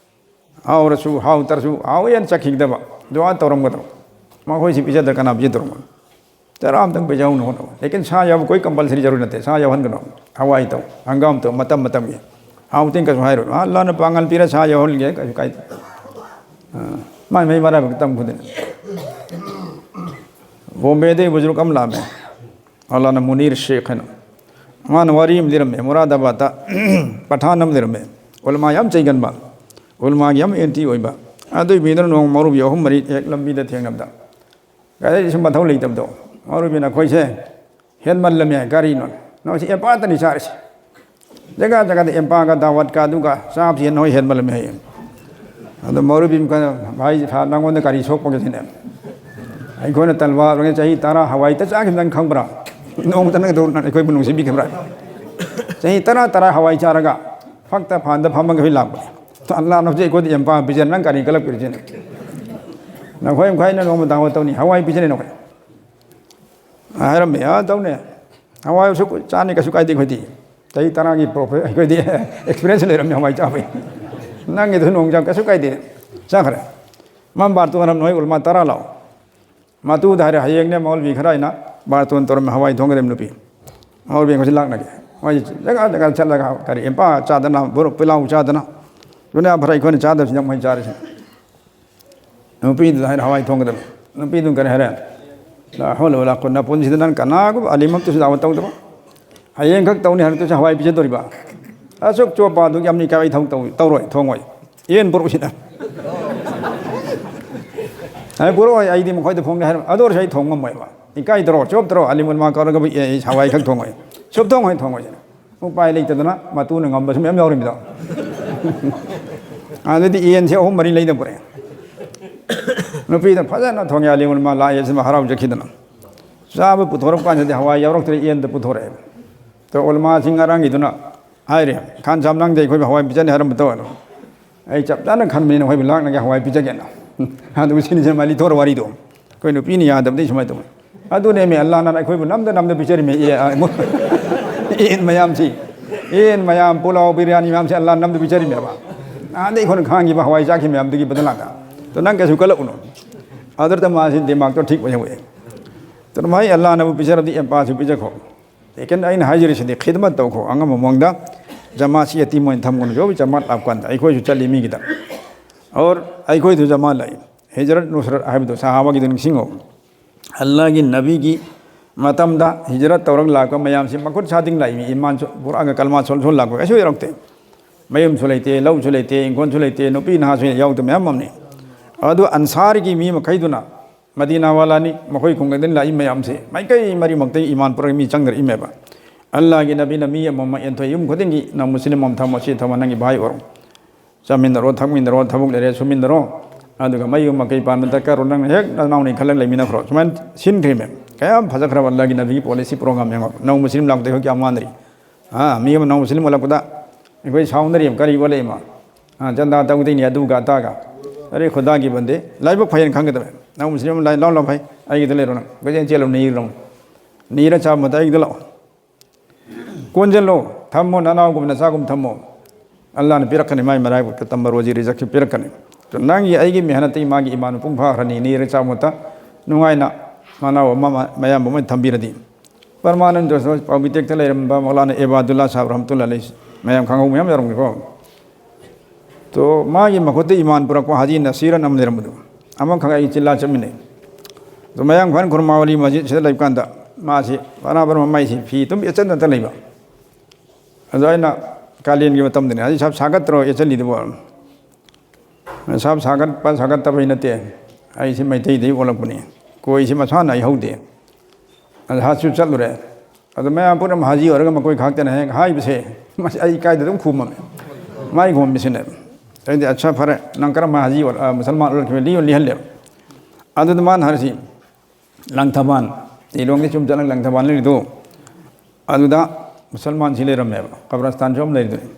ꯍꯥꯎꯔꯁꯨ ꯍꯥꯎꯇ꯭ꯔꯁꯨ ꯍꯥꯎꯋꯦꯅ ꯆꯠꯈꯤꯒꯗꯕ, ꯗꯨꯋꯥ ꯇꯧꯔꯝꯒꯗꯕ꯫ ꯃꯈꯣꯏꯁꯤ ꯄꯤꯖꯗ ꯀꯅꯥ ꯄꯤꯖꯗꯧꯔꯝꯒꯅꯤ? ꯆꯔꯥ ꯑꯝꯇꯪ ꯄꯤꯖꯍꯧꯅ ꯍꯣꯠꯅꯧ꯫ ꯂꯦꯀꯤꯟ ꯁꯥ ꯌꯥꯎꯕ ꯀꯣꯏ ꯀꯝꯄꯜꯁꯔꯤ ꯖꯔꯨꯔ ꯅꯠꯇꯦ꯫ ꯁꯥ ꯌꯥꯎꯍꯟꯒꯅꯨ꯫ ꯍꯋꯥꯏ ꯇꯧ, ꯍꯪꯒꯥꯝ ꯇꯧ, ꯃꯇꯝ ꯃꯇꯝꯒꯤ꯫ ꯍꯥꯎꯇꯦꯅ ꯀꯩꯁꯨ ꯍꯥꯏꯔꯣꯏ꯫ ꯑꯜꯂꯥꯅ ꯄꯥꯡꯒꯜ ꯄꯤꯔ ꯁꯥ ꯌꯥꯎꯍꯟꯒꯦ, ꯀꯩꯁꯨ ꯀꯥꯏꯗꯦ꯫ ꯑ, ꯃꯥꯏ ꯃꯩ ꯃꯔꯥꯏꯕꯛ ꯇꯝ ꯈꯨꯗꯤꯡ꯫ ꯕꯣꯝꯕꯦꯗꯩ ꯕꯨꯖꯨꯔꯨꯛ ꯑꯃ ꯂꯥꯛꯑꯝꯃꯦ꯫ ꯃꯧꯂꯥꯅꯥ ꯃꯨꯅꯤꯔ ꯁꯦꯈ ꯍꯥꯏꯅ꯫ ꯃꯥꯅ ꯋꯥꯔꯤ ꯑꯃ ꯂꯤꯔꯝꯃꯦ, ꯃꯨꯔꯥꯗꯥꯕꯥꯗꯇ ꯄꯊꯥꯟ ꯑꯃ ꯂꯩꯔꯝꯃꯦ꯫ ꯎꯂꯃꯥ ꯌꯥꯝ ꯆꯩꯒꯟꯕ, ꯎꯂꯃꯥꯒꯤ ꯌꯥꯝ ꯑꯦꯟꯇꯤ ꯑꯣꯏꯕ꯫ ꯑꯗꯨꯏ ꯃꯤꯗꯨꯅ ꯅꯣꯡꯃ ꯃꯧꯔꯨꯕꯤ ꯑꯍꯨꯝ ꯃꯔꯤ ꯍꯦꯛ ꯂꯝꯕꯤꯗ ꯊꯦꯡꯅꯕꯗ, ꯒꯥꯔꯤꯁꯨ ꯃꯊꯧ ꯂꯩꯇꯕꯗꯣ, ꯃꯧꯔꯨꯕꯤꯅ, "ꯑꯩꯈꯣꯏꯁꯦ ꯍꯦꯟꯃꯜꯂꯝꯃꯦ ꯍꯥꯏ, ꯒꯥꯔꯤꯅꯣ, ꯅꯣꯏꯁꯦ ꯑꯦꯄꯥꯇꯅꯤ ꯆꯥꯔꯤꯁꯦ꯫ ꯖꯒꯥ ꯖꯒꯥꯗ ꯑꯦꯝꯄꯥꯒ ꯗꯥꯋꯠꯀ ꯑꯗꯨꯒ ꯆꯥꯕꯁꯤ ꯅꯣꯏ ꯍꯦꯟꯃꯜꯂꯝꯃꯦ" ꯍꯥꯏꯌꯦ꯫ ꯑꯗꯣ ꯃꯧꯔꯨꯕꯤ ꯑꯃꯈꯛꯅ, "ꯚꯥꯏ ꯁꯥꯍꯕ, ꯅꯪꯉꯣꯟꯗ ꯀꯔꯤ ꯁꯣꯛꯄꯒꯦ ꯁꯤꯅꯦ? ꯑꯩꯈꯣꯏꯅ ꯇꯜꯋꯥꯔ ꯑꯣꯏꯅ ꯆꯍꯤ ꯇꯔꯥ ꯍꯋꯥꯏ ꯇꯆꯥꯈꯤꯕ ꯅꯪ ꯈꯪꯕ꯭ꯔꯥ? ꯅꯣꯡꯃꯇ ꯅꯪ ꯑꯗꯨ ꯑꯩꯈꯣꯏꯕꯨ ꯅꯨꯡꯁꯤꯕꯤꯈꯤꯕ꯭ꯔꯥ? ꯆꯍꯤ ꯇꯔꯥ ꯇꯔꯥ ꯍꯋꯥꯏ ꯆꯥꯔꯒ ꯐꯛꯇ ꯐꯥꯟꯗ ꯐꯝꯃꯒ ꯑꯩꯈꯣꯏ ꯂꯥꯛꯄꯅꯦ꯫ ꯑꯜꯂꯥꯅ ꯍꯧꯖꯤꯛ ꯑꯩꯈꯣꯏꯗ ꯑꯦꯝꯄꯥ ꯄꯤꯖꯔ ꯅꯪ ꯀꯔꯤ ꯀꯜꯂꯛꯄꯤꯔꯤꯁꯤꯅ? ꯅꯈꯣꯏ ꯃꯈꯩꯅ ꯅꯣꯡꯃ ꯗꯥꯋꯠ ꯇꯧꯅꯤ, ꯍꯋꯥꯏ ꯄꯤꯖꯅꯤ ꯅꯈꯣꯏ" ꯍꯥꯏꯔꯝꯃꯦ꯫ "ꯑꯥ, ꯇꯧꯅꯦ꯫ ꯍꯋꯥꯏ ꯑꯁꯨꯛ ꯆꯥꯅꯤ, ꯀꯩꯁꯨ ꯀꯥꯏꯗꯦ ꯑꯩꯈꯣꯏꯗꯤ꯫ ꯆꯍꯤ ꯇꯔꯥꯒꯤ ꯄ꯭ꯔꯣꯐꯦ-, ꯑꯩꯈꯣꯏꯗꯤ ꯑꯦꯛꯁꯄꯤꯔꯤꯌꯦꯟꯁ ꯂꯩꯔꯝꯃꯦ ꯍꯋꯥꯏ ꯆꯥꯕꯩ꯫ ꯅꯪꯒꯤꯗꯨꯁꯨ ꯅꯣꯡꯃ ꯆꯥ, ꯀꯩꯁꯨ ꯀꯥꯏꯗꯦ"꯫ ꯆꯥꯈ꯭ꯔꯦ꯫ ꯃꯥ ꯕꯥꯔꯇꯣꯟ ꯑꯃ ꯅꯣꯏ ꯎꯂꯃꯥ ꯇꯔꯥ ꯂꯥꯛꯑꯣ꯫ ꯃꯇꯨꯗ ꯍꯥꯏꯔꯦ, ꯍꯌꯦꯡꯅꯦ ꯃꯧꯂꯕꯤ ꯈꯔ ꯑꯩꯅ ꯕꯥꯔꯇꯣꯟ ꯇꯧꯔꯝꯃꯦ, ꯍꯋꯥꯏ ꯊꯣꯡꯒꯗꯕ ꯅꯨꯄꯤ꯫ ꯍꯥꯎꯔꯕꯦꯡ ꯈꯣꯏꯁꯤ ꯂꯥꯛꯅꯒꯦ꯫ ꯃꯣꯏ ꯖꯒꯥ ꯖꯒꯥ ꯆꯠꯂꯒ ꯀꯔꯤ ꯑꯦꯝꯄꯥ ꯆꯥꯗꯅ, ꯕꯣꯔ ꯄꯤꯂꯥꯎ ꯆꯥꯗꯅ, ꯗꯨꯅꯤꯌꯥ ꯐꯔ ꯑꯩꯈꯣꯏꯅ ꯆꯥꯗꯕꯁꯤꯅ ꯃꯣꯏ ꯆꯥꯔꯤꯁꯦ꯫ ꯅꯨꯄꯤꯗꯨꯗ ꯍꯥꯏꯔ ꯍꯋꯥꯏ ꯊꯣꯡꯒꯗꯕ꯫ ꯅꯨꯄꯤꯗꯨꯅ ꯀꯔꯤ ꯍꯥꯏꯔꯦ? "ꯂꯥ ꯍꯧꯂ ꯋꯥꯂꯥ ꯀꯨꯋꯥꯇ, ꯅꯄꯨꯟꯁꯤꯗ ꯅꯪ ꯀꯅꯥꯒꯨꯝꯕ ꯑꯂꯤꯝ ꯑꯃꯠꯇꯁꯨ ꯗꯥꯋꯥ ꯇꯧꯗꯕ꯫ ꯍꯌꯦꯡꯈꯛ ꯇꯧꯅꯤ ꯍꯥꯏꯔꯛꯇꯣꯏꯁꯦ ꯍꯋꯥꯏ ꯄꯤꯖꯗꯣꯔꯤꯕ꯫ ꯑꯁꯨꯛ ꯆꯣꯞꯄ ꯑꯗꯨꯛ ꯌꯥꯝꯅ ꯏꯀꯥꯏ ꯊꯧ ꯇꯧ-, ꯇꯧꯔꯣꯏ, ꯊꯣꯡꯉꯣꯏ꯫ ꯌꯦꯟ ꯄꯨꯔꯛꯎꯁꯤꯅ"꯫ ꯑꯩ ꯄꯨꯔꯛꯑꯣꯏ, ꯑꯩꯗꯤ ꯃꯈꯣꯏꯗ ꯐꯣꯡꯅꯤ ꯍꯥꯏꯔ-, ꯑꯗꯨ ꯑꯣꯏꯔꯁꯨ ꯑꯩ ꯊꯣꯡ ꯉꯝꯃꯣꯏꯕ꯫ ꯏꯀꯥꯏꯗ꯭ꯔꯣ? ꯆꯣꯞꯇ꯭ꯔꯣ? ꯑꯂꯤꯝ ꯎꯂꯃꯥ ꯀꯧꯔꯒꯕꯨ ꯑꯦ, ꯑꯩ ꯍꯋꯥꯏ ꯈꯛ ꯊꯣꯡꯉꯣꯏ꯫ ꯁꯨꯞ ꯊꯣꯡꯉꯣꯏ, ꯊꯣꯡꯉꯣꯏꯁꯤꯅ꯫ ꯎꯄꯥꯏ ꯂꯩꯇꯗꯅ ꯃꯇꯨꯅ ꯉꯝꯕꯁꯨ ꯃꯌꯥꯝ ꯌꯥꯎꯔꯤꯃꯤꯗꯣ꯫ ꯑꯗꯨꯗꯤ ꯌꯦꯟꯁꯦ ꯑꯍꯨꯝ ꯃꯔꯤ ꯂꯩꯗꯅ ꯄꯨꯔꯛꯑꯦ꯫ ꯅꯨꯄꯤꯗ ꯐꯖꯅ ꯊꯣꯡꯉꯦ, ꯑꯂꯤꯝ ꯎꯂꯃꯥ ꯂꯥꯛꯑꯦ, ꯁꯤꯃ ꯍꯔꯥꯎꯖꯈꯤꯗꯅ꯫ ꯆꯥꯕ ꯄꯨꯊꯣꯔꯛꯄ ꯀꯥꯟꯗꯗꯤ ꯍꯋꯥꯏ ꯌꯥꯎꯔꯛꯇ꯭ꯔꯦ, ꯌꯦꯟꯗ ꯄꯨꯊꯣꯔꯛꯑꯦ꯫ ꯇꯣ ꯎꯂꯃꯥꯁꯤꯡ ꯉꯔꯥꯡꯒꯤꯗꯨꯅ ꯍꯥꯏꯔꯦ, "ꯈꯥꯟ ꯁꯥꯕ, ꯅꯪꯗꯤ ꯑꯩꯈꯣꯏꯕꯨ ꯍꯋꯥꯏ ꯄꯤꯖꯅꯤ ꯍꯥꯏꯔꯝꯕꯗꯣ?" ꯑꯩ ꯆꯞ ꯆꯥꯅ ꯈꯟꯕꯅꯤꯅ ꯑꯩꯈꯣꯏꯕꯨ ꯂꯥꯛꯅꯒꯦ ꯍꯋꯥꯏ ꯄꯤꯖꯒꯦꯅ꯫ ꯑꯗꯨꯒ ꯁꯤꯅꯤ ꯁꯤꯅ ꯃꯥ ꯂꯤꯊꯣꯔ ꯋꯥꯔꯤꯗꯣ꯫ ꯑꯩꯈꯣꯏ ꯅꯨꯄꯤꯅ ꯌꯥꯗꯕꯗꯤ ꯁꯨꯃꯥꯏꯅ ꯇꯧꯋꯤ꯫ ꯑꯗꯨꯅꯦꯃꯤ ꯑꯜꯂꯥꯅ ꯑꯩꯈꯣꯏꯕꯨ ꯅꯝꯗ ꯅꯝꯗ ꯄꯤꯖꯔꯤꯃꯤ꯫ ꯑꯦ, ꯑ, ꯃꯣ-, ꯌꯦꯟ ꯃꯌꯥꯝꯁꯤ, ꯌꯦꯟ ꯃꯌꯥꯝ, ꯄꯨꯂꯥꯎ, ꯕꯤꯔꯌꯥꯅꯤ ꯃꯌꯥꯝꯁꯤ ꯑꯜꯂꯥꯅ ꯅꯝꯗ ꯄꯤꯖꯔꯤꯃꯦꯕ꯫ ꯅꯍꯥꯟꯗꯩ ꯑꯩꯈꯣꯏꯅ ꯈꯥꯡꯉꯤꯕ ꯍꯋꯥꯏ ꯆꯥꯈꯤꯕ ꯃꯌꯥꯝꯗꯨꯒꯤ ꯕꯗꯂꯥꯗ꯫ ꯑꯗꯣ ꯅꯪ ꯀꯩꯁꯨ ꯀꯜꯂꯛꯎꯅꯨ꯫ ꯑꯗꯨꯗ ꯃꯥꯁꯤ ꯗꯤꯃꯥꯛꯇꯣ ꯊꯤꯛ ꯑꯣꯏꯍꯧꯋꯦ꯫ ꯑꯗꯨꯅ ꯃꯍꯩ ꯑꯜꯂꯥꯅꯕꯨ ꯄꯤꯖꯔꯕꯗꯤ ꯑꯦꯝꯄꯥꯁꯨ ꯄꯤꯖꯈꯣ꯫ ꯂꯦꯀꯤꯟ ꯑꯩꯅ ꯍꯥꯏꯖꯔꯤꯁꯤꯗꯤ ꯈꯤꯗꯃꯠ ꯇꯧꯈꯣ, ꯑꯉꯝꯕ ꯃꯑꯣꯡꯗ꯫ ꯖꯃꯥꯠꯁꯤ ꯌꯦꯇꯤꯝ ꯑꯣꯏꯅ ꯊꯝꯒꯅꯨ꯫ ꯖꯣꯕꯤ ꯖꯃꯥꯠ ꯂꯥꯛꯄ ꯀꯥꯟꯗ ꯑꯩꯈꯣꯏꯁꯨ ꯆꯠꯂꯤ ꯃꯤꯒꯤꯗ꯫ ꯑꯣꯔ ꯑꯩꯈꯣꯏꯗꯨ ꯖꯃꯥꯠ ꯂꯩ꯫ ꯍꯤꯖꯔꯠ ꯅꯨꯁꯔꯠ ꯍꯥꯏꯕꯗꯨ ꯁꯍꯥꯕꯥꯒꯤꯗꯨ ꯅꯤꯡꯁꯤꯡꯉꯣ꯫ ꯑꯜꯂꯥꯍꯒꯤ ꯅꯕꯤꯒꯤ ꯃꯇꯝꯗ ꯍꯤꯖꯔꯠ ꯇꯧꯔꯒ ꯂꯥꯛꯄ ꯃꯌꯥꯝꯁꯤ ꯃꯈꯨꯠ ꯁꯥꯗꯤꯡ ꯂꯥꯛꯏ꯫ ꯏꯃꯥꯟꯁꯨ ꯄꯨꯔꯛꯑꯒ ꯀꯜꯃꯥ ꯁꯣꯜ ꯁꯣꯜ ꯂꯥꯛꯄ ꯀꯩꯁꯨ ꯌꯥꯎꯔꯛꯇꯦ꯫ ꯃꯌꯨꯝꯁꯨ ꯂꯩꯇꯦ, ꯂꯧꯁꯨ ꯂꯩꯇꯦ, ꯏꯪꯈꯣꯜꯁꯨ ꯂꯩꯇꯦ, ꯅꯨꯄꯤ ꯅꯍꯥꯁꯨ ꯌꯥꯎꯗꯕ ꯃꯌꯥꯝ ꯑꯃꯅꯤ꯫ ꯑꯗꯨ ꯑꯟꯁꯥꯔꯒꯤ ꯃꯤ ꯃꯈꯩꯗꯨꯅ ꯃꯗꯤꯅꯥ ꯋꯥꯂꯥꯅꯤ, ꯃꯈꯣꯏ ꯈꯨꯡꯒꯪꯗꯒꯤ ꯂꯥꯛꯏ ꯃꯌꯥꯝꯁꯦ ꯃꯥꯏꯀꯩ ꯃꯔꯤꯃꯛꯇꯒꯤ ꯏꯃꯥꯟ ꯄꯨꯔꯛꯏ ꯃꯤ ꯆꯪꯅꯔꯛꯏꯃꯦꯕ꯫ ꯑꯜꯂꯥꯍꯒꯤ ꯅꯕꯤꯅ ꯃꯤ ꯑꯃꯃꯝ ꯌꯦꯟꯊꯣꯛꯏ, ꯌꯨꯝ ꯈꯨꯗꯤꯡꯒꯤ ꯅꯪ ꯃꯨꯁꯂꯤꯝ ꯑꯃ ꯊꯝꯃꯣ, ꯁꯤ ꯊꯝꯃꯣ, ꯅꯪꯒꯤ ꯚꯥꯏ ꯑꯣꯏꯔꯣ꯫ ꯆꯥꯃꯤꯟꯅꯔꯣ, ꯊꯛꯃꯤꯟꯅꯔꯣ, ꯊꯕꯛ ꯂꯩꯔꯦ ꯁꯨꯃꯤꯟꯅꯔꯣ, ꯑꯗꯨꯒ ꯃꯌꯨꯝ ꯃꯀꯩ ꯄꯥꯟꯕ ꯗꯔꯀꯥꯔ ꯑꯣꯏ, ꯅꯪꯅ ꯍꯦꯛ ꯅꯅꯥꯎꯅꯤ ꯈꯜꯂꯒ ꯂꯩꯃꯤꯟꯅꯈ꯭ꯔꯣ꯫ ꯁꯨꯃꯥꯏꯅ ꯁꯤꯟꯈ꯭ꯔꯤꯃꯦ꯫ ꯀꯌꯥꯝ ꯐꯖꯈ꯭ꯔꯕ ꯑꯜꯂꯥꯍꯒꯤ ꯅꯕꯤꯒꯤ ꯄꯣꯂꯤꯁꯤ ꯄ꯭ꯔꯣꯒ꯭ꯔꯥꯝ ꯌꯦꯡꯉꯣ꯫ ꯅꯧ ꯃꯨꯁꯂꯤꯝ ꯂꯥꯛꯄꯗ ꯑꯩꯈꯣꯏ ꯀꯌꯥꯝ ꯋꯥꯅꯔꯤ꯫ ꯑꯥ, ꯃꯤ ꯑꯃ ꯅꯧ ꯃꯨꯁꯂꯤꯝ ꯑꯣꯜꯂꯛꯄꯗ ꯑꯩꯈꯣꯏ ꯁꯥꯎꯅꯔꯤ, ꯀꯔꯤ ꯑꯣꯜꯂꯛꯏꯃ? ꯑꯥ, ꯆꯟꯗꯥ ꯇꯧꯗꯣꯏꯅꯤ, ꯑꯗꯨꯒ ꯑꯇꯥꯒ꯫ ꯑꯔꯦ ꯈꯨꯗꯥꯒꯤ ꯕꯟꯗꯦ, ꯂꯥꯏꯕꯛ ꯐꯩꯌꯦꯅ ꯈꯪꯒꯗꯕ꯫ ꯅꯪ ꯃꯨꯁꯂꯤꯝ ꯑꯃ ꯂꯥꯏ ꯂꯥꯎ ꯂꯥꯎ ꯐꯩ, ꯑꯩꯒꯤꯗ ꯂꯩꯔꯣ ꯅꯪ꯫ ꯀꯣꯏꯆꯦꯟ ꯆꯦꯜꯂꯨ, ꯅꯤꯔꯣ꯫ ꯅꯤꯔ ꯆꯥꯕ ꯃꯇꯝ ꯑꯩꯒꯤꯗ ꯂꯥꯛꯑꯣ꯫ ꯀꯣꯟꯁꯤꯜꯂꯣ, ꯊꯝꯃꯣ, ꯅꯅꯥꯎꯒꯨꯝ ꯅꯆꯥꯒꯨꯝ ꯊꯝꯃꯣ꯫ ꯑꯜꯂꯥꯍꯅ ꯄꯤꯔꯛꯀꯅꯤ, ꯃꯥꯏ ꯃꯔꯥꯏꯕꯛꯇ ꯇꯝꯕ ꯔꯣꯖꯤ ꯔꯤꯖꯛꯁꯨ ꯄꯤꯔꯛꯀꯅꯤ꯫ ꯑꯗꯣ ꯅꯪꯒꯤ ꯑꯩꯒꯤ ꯃꯦꯍꯅꯠꯇꯒꯤ ꯃꯥꯒꯤ ꯏꯃꯥꯟ ꯃꯄꯨꯡ ꯐꯥꯈ꯭ꯔꯅꯤ, ꯅꯤꯔ ꯆꯥꯕ ꯃꯇꯝ ꯅꯨꯡꯉꯥꯏꯅ ꯃꯅꯥꯎ ꯑꯃ, ꯃ-, ꯃꯌꯥꯝꯕ ꯑꯃ ꯊꯝꯕꯤꯔꯗꯤ꯫ ꯄꯔꯃꯥꯅꯟꯗ ꯄꯥꯎꯕꯤ ꯇꯦꯛꯇ ꯂꯩꯔꯝꯕ ꯃꯧꯂꯥꯅꯥ ꯏꯕꯥꯗꯨꯜꯂꯥ ꯁꯥꯍꯕ ꯔꯍꯃꯇꯨꯜꯂꯥꯍꯤ ꯑꯂꯩꯍꯤ, ꯃꯌꯥꯝ ꯈꯪꯍꯧꯕ ꯃꯌꯥꯝ ꯌꯥꯎꯔꯝꯒꯅꯤꯀꯣ꯫ ꯇꯣ ꯃꯥꯒꯤ ꯃꯈꯨꯠꯇ ꯏꯃꯥꯟ ꯄꯨꯔꯛꯄ ꯍꯥꯖꯤ ꯅꯁꯤꯔꯟ ꯑꯃ ꯂꯩꯔꯝꯕꯗꯣ, ꯑꯃꯈꯛ ꯑꯩ ꯆꯤꯜꯂꯥ ꯆꯠꯃꯤꯟꯅꯩ꯫ ꯑꯗꯣ ꯃꯌꯥꯡ ꯏꯝꯐꯥꯜ ꯈꯨꯔꯃꯥꯋꯂꯤ ꯃꯁꯖꯤꯗꯁꯤꯗ ꯂꯩꯕ ꯀꯥꯟꯗ ꯃꯥꯁꯤ ꯕꯔꯥꯕꯔ ꯃꯃꯩꯁꯤ ꯐꯤ ꯑꯗꯨꯝ ꯌꯦꯠꯁꯤꯟꯅꯗ ꯂꯩꯕ꯫ ꯑꯗꯣ ꯑꯩꯅ ꯀꯥꯂꯦꯟꯒꯤ ꯃꯇꯝꯗꯅꯦ, "ꯍꯥꯖꯤ ꯁꯥꯍꯕ ꯁꯥꯒꯠꯇ꯭ꯔꯣ ꯌꯦꯠꯁꯤꯜꯂꯤꯗꯨꯕꯣ?" ꯁꯥꯍꯕ ꯁꯥꯒꯠꯄ ꯁꯥꯒꯠꯇꯕꯩ ꯅꯠꯇꯦ, ꯑꯩꯁꯤ ꯃꯩꯇꯩꯗꯒꯤ ꯑꯣꯜꯂꯛꯄꯅꯤ, ꯀꯣꯏꯁꯤ ꯃꯁꯥꯅ ꯑꯩꯍꯧꯗꯦ꯫ ꯑꯗ ꯍꯖꯁꯨ ꯆꯠꯂꯨꯔꯦ꯫ ꯑꯗ ꯃꯌꯥꯝ ꯄꯨꯝꯅꯃꯛ ꯍꯥꯖꯤ ꯑꯣꯏꯔꯒ ꯃꯈꯣꯏ ꯈꯛꯇꯅ ꯍꯦꯛ ꯍꯥꯏꯕꯁꯦ, ꯃꯁꯤ ꯑꯩ ꯏꯀꯥꯏꯗ ꯑꯗꯨꯝ ꯈꯨꯝꯃꯝꯃꯦ꯫ ꯃꯥꯏ ꯈꯨꯝꯕꯁꯤꯅ ꯑꯩꯗꯤ, "ꯑꯠꯁꯥ, ꯐꯔꯦ, ꯅꯪ ꯀꯔꯝꯕ ꯍꯥꯖꯤ ꯑꯣꯏ-, ꯑ, ꯃꯨꯁꯜꯃꯥꯟ ꯑꯣꯏꯔꯛꯈꯤꯕ?" ꯂꯤꯌꯣ, ꯂꯤꯍꯜꯂꯦꯕ꯫ ꯑꯗꯨꯗ ꯃꯥꯅ ꯍꯥꯏꯔꯤꯁꯤ, "ꯂꯪꯊꯕꯥꯜ, ꯂꯤꯂꯣꯡꯗꯒꯤ ꯁꯨꯝ ꯆꯠꯂꯒ ꯂꯪꯊꯕꯥꯜ ꯂꯩꯔꯤꯗꯣ, ꯑꯗꯨꯗ ꯃꯨꯁꯜꯃꯥꯟꯁꯤ ꯂꯩꯔꯝꯃꯦꯕ, ꯀꯕꯔꯁꯇꯥꯟꯁꯨ ꯑꯃ ꯂꯩꯔꯤꯗꯨꯅꯤ꯫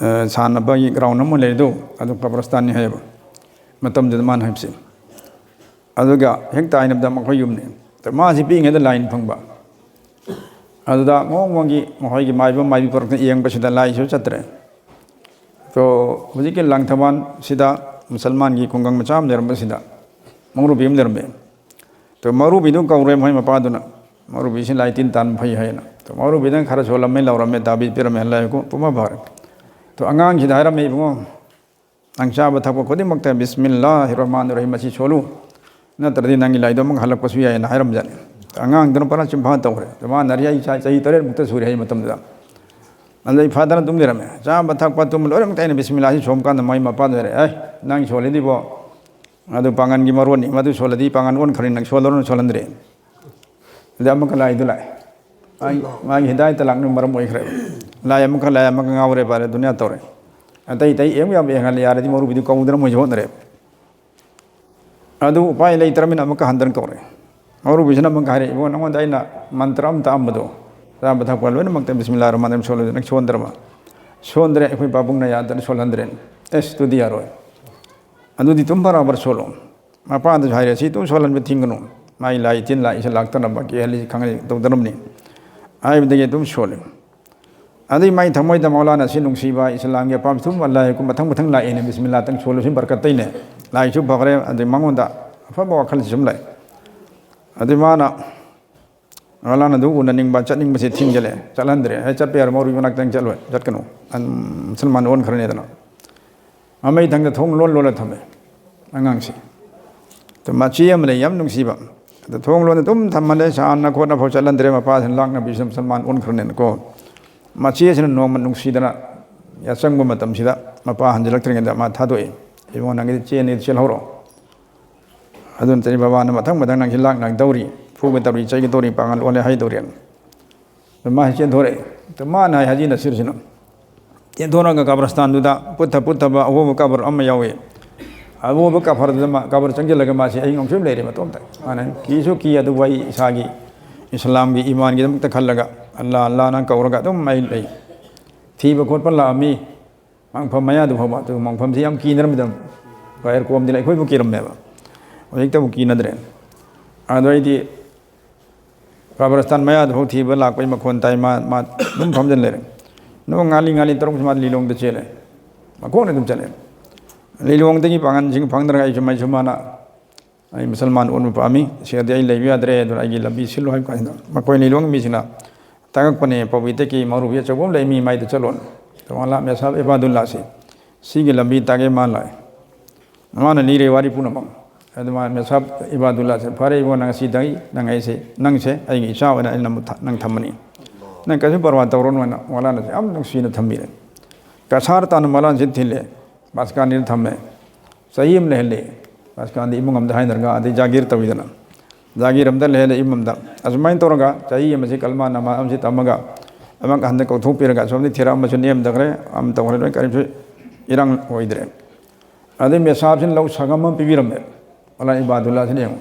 ꯑ, ꯁꯥꯟꯅꯕꯒꯤ ꯒ꯭ꯔꯥꯎꯟ ꯑꯃ ꯂꯩꯔꯤꯗꯣ, ꯑꯗꯨ ꯀꯕꯔꯁꯇꯥꯟꯅꯤ" ꯍꯥꯏꯌꯦꯕ, ꯃꯇꯝꯗꯨꯗ ꯃꯥꯅ ꯍꯥꯏꯕꯁꯦ꯫ ꯑꯗꯨꯒ ꯍꯦꯛ ꯇꯥꯏꯅꯕꯗ ꯃꯈꯣꯏ ꯌꯨꯝꯅꯤ꯫ ꯃꯥꯁꯤ ꯄꯤꯛꯏꯉꯩꯗ ꯂꯥꯏꯟ ꯐꯪꯕ꯫ ꯑꯗꯨꯗ ꯃꯑꯣꯡ ꯃꯑꯣꯡꯒꯤ ꯃꯈꯣꯏꯒꯤ ꯃꯥꯏꯕ ꯃꯥꯏꯕꯤ ꯄꯨꯔꯛꯇꯅ ꯌꯦꯡꯕꯁꯤꯗ ꯂꯥꯏꯁꯨ ꯆꯠꯇ꯭ꯔꯦ꯫ ꯇꯣ ꯍꯧꯖꯤꯛꯀꯤ ꯂꯪꯊꯕꯥꯜꯁꯤꯗ ꯃꯨꯁꯜꯃꯥꯟꯒꯤ ꯈꯨꯡꯒꯪ ꯃꯆꯥ ꯑꯃ ꯂꯩꯔꯝꯕꯁꯤꯗ ꯃꯧꯔꯨꯕꯤ ꯑꯃ ꯂꯩꯔꯝꯃꯦ꯫ ꯇꯣ ꯃꯧꯔꯨꯕꯤꯗꯨ ꯀꯧꯔꯦ ꯃꯣꯏ ꯃꯄꯥꯗꯨꯅ, ꯃꯧꯔꯨꯕꯤꯁꯤ ꯂꯥꯏ ꯇꯤꯟ ꯇꯥꯟꯕ ꯐꯩ ꯍꯥꯏꯅ꯫ ꯇꯣ ꯃꯧꯔꯨꯕꯤꯗꯪ ꯈꯔ ꯁꯣꯜꯂꯝꯃꯦ, ꯂꯧꯔꯝꯃꯦ, ꯇꯥꯕꯤꯖ ꯄꯤꯔꯝꯃꯦ, ꯂꯥꯏ ꯀꯨ-, ꯄꯨꯝꯕ ꯐꯔꯦ꯫ ꯇꯣ ꯑꯉꯥꯡꯁꯤꯗ ꯍꯥꯏꯔꯝꯃꯦ, "ꯏꯕꯨꯡꯉꯣ, ꯅꯪ ꯆꯥꯕ ꯊꯛꯄ ꯈꯨꯗꯤꯡꯃꯛꯇ ꯕꯤꯁꯃꯤꯜꯂꯥꯍꯤꯔ ꯔꯍꯃꯥꯅꯤꯔ ꯔꯍꯤꯝ ꯑꯁꯤ ꯁꯣꯜꯂꯨ, ꯅꯠꯇ꯭ꯔꯗꯤ ꯅꯪꯒꯤ ꯂꯥꯏꯗꯣ ꯑꯃꯨꯛ ꯍꯜꯂꯛꯄꯁꯨ ꯌꯥꯏꯅ" ꯍꯥꯏꯔꯝꯖꯥꯠꯅꯤ꯫ ꯑꯉꯥꯡꯗꯨꯅ ꯄꯨꯔꯥ ꯆꯤꯟꯐꯥ ꯇꯧꯈ꯭ꯔꯦ꯫ ꯑꯗꯨ ꯃꯥꯅ ꯅꯥꯔꯤ ꯑꯩ ꯆꯍꯤ ꯇꯔꯦꯠꯃꯨꯛꯇ ꯁꯨꯔꯦ ꯍꯥꯏ ꯃꯇꯝꯗꯨꯗ꯫ ꯑꯗꯩ ꯐꯥꯗꯔ ꯑꯗꯨꯝ ꯂꯩꯔꯝꯃꯦ꯫ ꯆꯥꯕ ꯊꯛꯄ ꯇꯨꯝꯕ ꯂꯣꯏꯅꯃꯛꯇ ꯑꯩꯅ ꯕꯤꯁꯃꯤꯜꯂꯥꯍꯤ ꯁꯣꯝ ꯀꯥꯟꯗ ꯃꯣꯏ ꯃꯄꯥꯗꯨ ꯍꯥꯏꯔꯦ, "ꯑꯦ, ꯅꯪ ꯁꯣꯜꯂꯤꯗꯤꯕꯣ, ꯑꯗꯨ ꯄꯥꯡꯒꯟꯒꯤ ꯃꯔꯣꯟꯅꯤ, ꯃꯗꯨ ꯁꯣꯜꯂꯗꯤ ꯄꯥꯡꯒꯟ ꯑꯣꯟꯈ꯭ꯔꯅꯤ, ꯅꯪ ꯁꯣꯜꯂꯔꯣꯏꯅ ꯁꯣꯜꯍꯟꯗ꯭ꯔꯦ"꯫ ꯑꯗꯩ ꯑꯃꯨꯛꯀ ꯂꯥꯏꯗꯨ ꯂꯥꯛꯑꯦ꯫ ꯃꯥꯒꯤ, ꯃꯥꯒꯤ ꯍꯤꯗꯥꯌꯠꯇ ꯂꯥꯛꯅꯕ ꯃꯔꯝ ꯑꯣꯏꯈ꯭ꯔꯦꯕ꯫ ꯂꯥꯏ ꯑꯃꯨꯛꯀ, ꯂꯥꯏ ꯑꯃꯨꯛꯀ ꯉꯥꯎꯔꯦ, ꯐꯔꯦ, ꯗꯨꯅꯤꯌꯥ ꯇꯧꯔꯦ꯫ ꯑꯇꯩ ꯑꯇꯩ ꯌꯦꯡꯕ ꯌꯥꯕ ꯌꯦꯡꯍꯜꯂꯦ, ꯌꯥꯔꯗꯤ ꯃꯧꯔꯨꯕꯤꯗꯨ ꯀꯧꯗꯅ ꯃꯣꯏꯁꯨ ꯍꯣꯠꯅꯔꯦ꯫ ꯑꯗꯨ ꯎꯄꯥꯏ ꯂꯩꯇ꯭ꯔꯃꯤꯅ ꯑꯃꯨꯛꯀ ꯍꯟꯗꯅ ꯀꯧꯔꯦ꯫ ꯃꯧꯔꯨꯕꯤꯁꯤꯅ ꯑꯃꯨꯛꯀ ꯍꯥꯏꯔꯛꯑꯦ, "ꯏꯕꯨꯡꯉꯣ, ꯅꯉꯣꯟꯗ ꯑꯩꯅ ꯃꯟꯇ꯭ꯔ ꯑꯃ ꯇꯥꯛꯑꯝꯕꯗꯣ, ꯆꯥꯕ ꯊꯛꯄ ꯂꯣꯏꯅꯃꯛꯇ ꯕꯤꯁꯃꯤꯜꯂꯥꯍꯤꯔ ꯔꯍꯃꯥꯅꯤꯔ ꯔꯍꯤꯝ ꯁꯣꯜꯂꯣ, ꯅꯪ ꯁꯣꯟꯗ꯭ꯔꯕ?" "ꯁꯣꯟꯗ꯭ꯔꯦ, ꯑꯩꯈꯣꯏ ꯄꯥꯕꯨꯡꯅ ꯌꯥꯗꯅ ꯁꯣꯜꯍꯟꯗ꯭ꯔꯦ"꯫ "ꯑꯦꯁ, ꯑꯗꯨꯗꯤ ꯌꯥꯔꯣꯏ꯫ ꯑꯗꯨꯗꯤ ꯑꯗꯨꯝ ꯕꯔꯥꯕꯔ ꯁꯣꯜꯂꯣ"꯫ ꯃꯄꯥꯗꯁꯨ ꯍꯥꯏꯔꯦ, "ꯁꯤ ꯑꯗꯨꯝ ꯁꯣꯜꯍꯟꯕ ꯊꯤꯡꯒꯅꯨ꯫ ꯃꯥꯒꯤ ꯂꯥꯏ ꯇꯤꯟ ꯂꯥꯛꯏꯁꯦ ꯂꯥꯛꯇꯅꯕ, ꯀꯤꯍꯜꯂꯤꯁꯦ ꯈꯪꯍꯜꯂꯤ ꯇꯧꯗꯅꯕꯅꯤ" ꯍꯥꯏꯕꯗꯒꯤ ꯑꯗꯨꯝ ꯁꯣꯜꯂꯤ꯫ ꯑꯗꯩ ꯃꯥꯏ ꯊꯃꯣꯏꯗ ꯃꯧꯂꯥꯅꯥꯁꯤ ꯅꯨꯡꯁꯤꯕ, ꯏꯁꯂꯥꯝꯒꯤ ꯑꯄꯥꯝꯕ ꯁꯨꯝ ꯑꯜꯂꯥꯍ ꯍꯥꯏꯀꯨꯝ ꯃꯊꯪ ꯃꯊꯪ ꯂꯥꯛꯑꯦꯅꯦ, ꯕꯤꯁꯃꯤꯜꯂꯥꯍꯇꯪ ꯁꯣꯜꯂꯨ, ꯁꯤ ꯕꯔꯀꯠꯇꯩꯅꯦ꯫ ꯂꯥꯏꯁꯨ ꯐꯈ꯭ꯔꯦ, ꯑꯗꯩ ꯃꯉꯣꯟꯗ ꯑꯐꯕ ꯋꯥꯈꯜꯁꯤ ꯁꯨꯝ ꯂꯥꯛꯑꯦ꯫ ꯑꯗꯩ ꯃꯥꯅ ꯃꯧꯂꯥꯅꯥꯗꯨ ꯎꯅꯅꯤꯡꯕ, ꯆꯠꯅꯤꯡꯕꯁꯦ ꯊꯤꯡꯖꯤꯜꯂꯦ, ꯆꯠꯍꯟꯗ꯭ꯔꯦ꯫ "ꯍꯦ, ꯆꯠꯄ ꯌꯥꯔꯣꯏ, ꯃꯧꯂꯨꯕꯤ ꯃꯅꯥꯛꯇ ꯅꯪ ꯆꯠꯂꯣꯏ, ꯆꯠꯀꯅꯨ, ꯅꯪ ꯃꯨꯁꯜꯃꯥꯟ ꯑꯣꯟꯈ꯭ꯔꯅꯤꯗꯅ"꯫ ꯃꯃꯩ ꯊꯪꯗ ꯊꯣꯡ ꯂꯣꯟ ꯂꯣꯜꯂ ꯊꯝꯃꯦ ꯑꯉꯥꯡꯁꯦ꯫ ꯑꯗꯨ ꯃꯆꯦ ꯑꯃ ꯂꯩ, ꯌꯥꯝ ꯅꯨꯡꯁꯤꯕ꯫ ꯑꯗꯨ ꯊꯣꯡ ꯂꯣꯟꯅ ꯑꯗꯨꯝ ꯊꯝꯃꯜꯂꯦ, ꯁꯥꯟꯅ ꯈꯣꯠꯅ ꯐꯥꯎ ꯆꯠꯍꯟꯗ꯭ꯔꯦ, ꯃꯄꯥꯁꯤꯅ ꯂꯥꯛꯅꯕꯤꯁꯨ ꯃꯨꯁꯜꯃꯥꯟ ꯑꯣꯟꯈ꯭ꯔꯅꯦꯅꯀꯣ꯫ ꯃꯆꯦꯁꯤꯅ ꯅꯣꯡꯃ ꯅꯨꯡꯁꯤꯗꯅ ꯌꯥꯆꯪꯕ ꯃꯇꯝꯁꯤꯗ, ꯃꯄꯥ ꯍꯟꯖꯤꯜꯂꯛꯇ꯭ꯔꯤꯉꯩꯗ ꯃꯥ ꯊꯥꯗꯣꯛꯏ꯫ "ꯏꯕꯨꯡꯉꯣ, ꯅꯪꯒꯤꯗꯤ ꯆꯦꯟꯅꯤ, ꯆꯦꯜꯍꯧꯔꯣ꯫ ꯑꯗꯨ ꯅꯠꯇ꯭ꯔꯗꯤ ꯕꯕꯥꯅ ꯃꯊꯪ ꯃꯊꯪ ꯅꯪꯁꯤ ꯂꯥꯛꯅꯒꯗꯧꯔꯤ, ꯐꯨꯒꯗꯧꯔꯤ, ꯆꯩꯒꯗꯧꯔꯤ, ꯄꯥꯡꯒꯜ ꯑꯣꯜꯂꯦ ꯍꯥꯏꯗꯧꯔꯤ"꯫ ꯑꯗꯨ ꯃꯥꯁꯤ ꯆꯦꯟꯊꯣꯔꯛꯑꯦ꯫ ꯑꯗꯨ ꯃꯥꯅ ꯍꯥꯏ, ꯍꯥꯖꯤ ꯅꯁꯤꯔꯁꯤꯅ ꯆꯦꯟꯊꯣꯔꯛꯑꯒ ꯀꯕꯔꯁꯇꯥꯟꯗꯨꯗ ꯄꯨꯠꯊ ꯄꯨꯠꯊꯕ ꯑꯍꯣꯕ ꯀꯕꯔ ꯑꯃ ꯌꯥꯎꯏ꯫ ꯑꯍꯣꯕ ꯀꯕꯔꯗꯨꯗ ꯃꯥ, ꯀꯕꯔ ꯆꯪꯁꯤꯜꯂꯒ ꯃꯥꯁꯤ ꯑꯍꯤꯡ ꯑꯃ ꯁꯨꯝ ꯂꯩꯔꯦ ꯃꯇꯣꯝꯇ꯫ ꯃꯥꯅ ꯀꯤꯁꯨ ꯀꯤ, ꯑꯗꯨꯕꯨ ꯑꯩ ꯏꯁꯥꯒꯤ ꯏꯁꯂꯥꯝꯒꯤ ꯏꯃꯥꯟꯒꯤꯗꯃꯛꯇ ꯈꯜꯂꯒ "ꯑꯜꯂꯥ, ꯑꯜꯂꯥꯅ" ꯀꯧꯔꯒ ꯑꯗꯨꯝ ꯑꯩ ꯂꯩ꯫ ꯊꯤꯕ ꯈꯣꯠꯄ ꯂꯥꯛꯑꯝꯃꯤ꯫ ꯃꯪꯐꯝ ꯃꯌꯥꯗꯨ ꯐꯥꯎꯕ, ꯑꯗꯨ ꯃꯪꯐꯝꯁꯤ ꯌꯥꯝ ꯀꯤꯅꯔꯝꯃꯤꯗ, ꯀꯣꯝꯗꯤ ꯑꯩꯈꯣꯏꯕꯨ ꯀꯤꯔꯝꯃꯦꯕ꯫ ꯍꯧꯖꯤꯛꯇꯕꯨ ꯀꯤꯅꯗ꯭ꯔꯦ꯫ ꯑꯗꯨ ꯑꯩꯗꯤ ꯀꯕꯔꯁꯇꯥꯟ ꯃꯌꯥꯗ ꯐꯥꯎ ꯊꯤꯕ ꯂꯥꯛꯄꯒꯤ ꯃꯈꯣꯟ ꯇꯥꯏ꯫ ꯃꯥ, ꯃꯥ ꯑꯗꯨꯝ ꯐꯝꯖꯤꯟ ꯂꯩꯔꯦ꯫ ꯑꯗꯨꯒ ꯉꯥꯜꯂꯤ ꯉꯥꯜꯂꯤ ꯇꯔꯨꯛꯁꯤ ꯃꯥ ꯂꯤꯂꯣꯡꯗ ꯆꯦꯜꯂꯦ꯫ ꯃꯈꯣꯡꯅ ꯑꯗꯨꯝ ꯆꯠꯂꯦ꯫ ꯂꯤꯂꯣꯡꯗꯒꯤ ꯄꯥꯡꯒꯜꯁꯤꯡ ꯐꯪꯗ꯭ꯔꯒ ꯑꯩꯁꯨ ꯃꯩꯁꯨ ꯃꯥꯅ "ꯑꯩ ꯃꯨꯁꯜꯃꯥꯟ ꯑꯣꯟꯕ ꯄꯥꯝꯃꯤ, ꯁꯤꯗꯗꯤ ꯑꯩ ꯂꯩꯕ ꯌꯥꯗ꯭ꯔꯦ, ꯑꯗꯨꯅ ꯑꯩꯒꯤ ꯂꯝꯕꯤ ꯁꯤꯜꯂꯨ" ꯍꯥꯏꯕ ꯀꯥꯟꯁꯤꯗ, ꯃꯈꯣꯏ ꯂꯤꯂꯣꯡꯒꯤ ꯃꯤꯁꯤꯡꯅ ꯇꯥꯡꯉꯛꯄꯅꯦ, "ꯄꯧꯕꯤꯇꯒꯤ ꯃꯧꯔꯨꯕꯤ ꯑꯆꯧꯕ ꯑꯃ ꯂꯩ, ꯃꯤ ꯃꯥꯏꯗ ꯆꯠꯂꯣ"꯫ ꯇꯣꯉꯥꯟꯂꯥ ꯃꯦꯁꯥꯕ ꯏꯕꯥꯗꯨꯜꯂꯥꯁꯦ ꯁꯤꯒꯤ ꯂꯝꯕꯤ ꯇꯥꯛꯑꯦ ꯃꯥ ꯂꯥꯛꯑꯦ꯫ ꯃꯥꯅ ꯂꯤꯔꯦ ꯋꯥꯔꯤ ꯄꯨꯝꯅꯃꯛ꯫ ꯑꯗꯨ ꯃꯥ ꯃꯦꯁꯥꯕ ꯏꯕꯥꯗꯨꯜꯂꯥꯁꯦ, "ꯐꯔꯦ ꯏꯕꯣ, ꯅꯪ ꯉꯁꯤꯗꯒꯤ ꯅꯪ ꯑꯩꯁꯦ, ꯅꯪꯁꯦ ꯑꯩꯒꯤ ꯏꯆꯥ ꯑꯣꯏꯅ ꯑꯩꯅ ꯅꯪꯕꯨ ꯊ-, ꯅꯪ ꯊꯝꯃꯅꯤ꯫ ꯅꯪ ꯀꯩꯁꯨ ꯄꯔꯋꯥ ꯇꯧꯔꯨꯅꯨ" ꯍꯥꯏꯅ ꯃꯧꯂꯥꯅꯥꯁꯦ ꯌꯥꯝ ꯅꯨꯡꯁꯤꯅ ꯊꯝꯕꯤꯔꯦ꯫ ꯀꯁꯥꯔ ꯇꯥꯅ ꯃꯧꯂꯥꯅꯥꯁꯦ ꯊꯤꯜꯂꯦ꯫ ꯕꯥꯁꯀꯥꯟꯗꯤꯗ ꯊꯝꯃꯦ꯫ ꯆꯍꯤ ꯑꯃ ꯂꯩꯍꯜꯂꯦ꯫ ꯕꯥꯁꯀꯥꯟꯗꯤ ꯏꯃꯨꯡ ꯑꯃꯗ ꯍꯥꯏꯅꯔꯒ ꯑꯗꯩ ꯖꯥꯒꯤꯔ ꯇꯧꯋꯤꯗꯅ꯫ ꯖꯥꯒꯤꯔ ꯑꯃꯗ ꯂꯩꯍꯜꯂꯦ, ꯏꯃꯨꯡ ꯑꯃꯗ꯫ ꯑꯁꯨꯃꯥꯏꯅ ꯇꯧꯔꯒ ꯆꯍꯤ ꯑꯃꯁꯤ ꯀꯜꯃꯥ ꯅꯃꯥꯖ ꯑꯃꯁꯤ ꯇꯝꯃꯒ ꯑꯃꯨꯛ ꯍꯟꯗꯛ ꯀꯧꯊꯣꯛꯄꯤꯔꯒ ꯑꯁꯣꯝꯗ ꯊꯤꯔꯛ ꯑꯃꯁꯨ ꯅꯦꯝꯗꯈ꯭ꯔꯦ, ꯑꯃ ꯇꯧꯈ꯭ꯔꯦ, ꯂꯣꯏ ꯀꯔꯤꯝꯁꯨ ꯏꯔꯥꯡ ꯑꯣꯏꯗ꯭ꯔꯦ꯫ ꯑꯗꯩ ꯃꯦꯁꯥꯕꯁꯤꯅ ꯂꯧ ꯁꯪꯒꯝ ꯑꯃ ꯄꯤꯕꯤꯔꯝꯃꯦ꯫ ꯃꯧꯂꯥꯅꯥ ꯏꯕꯥꯗꯨꯜꯂꯥꯁꯤꯅ ꯌꯦꯡꯉꯨ꯫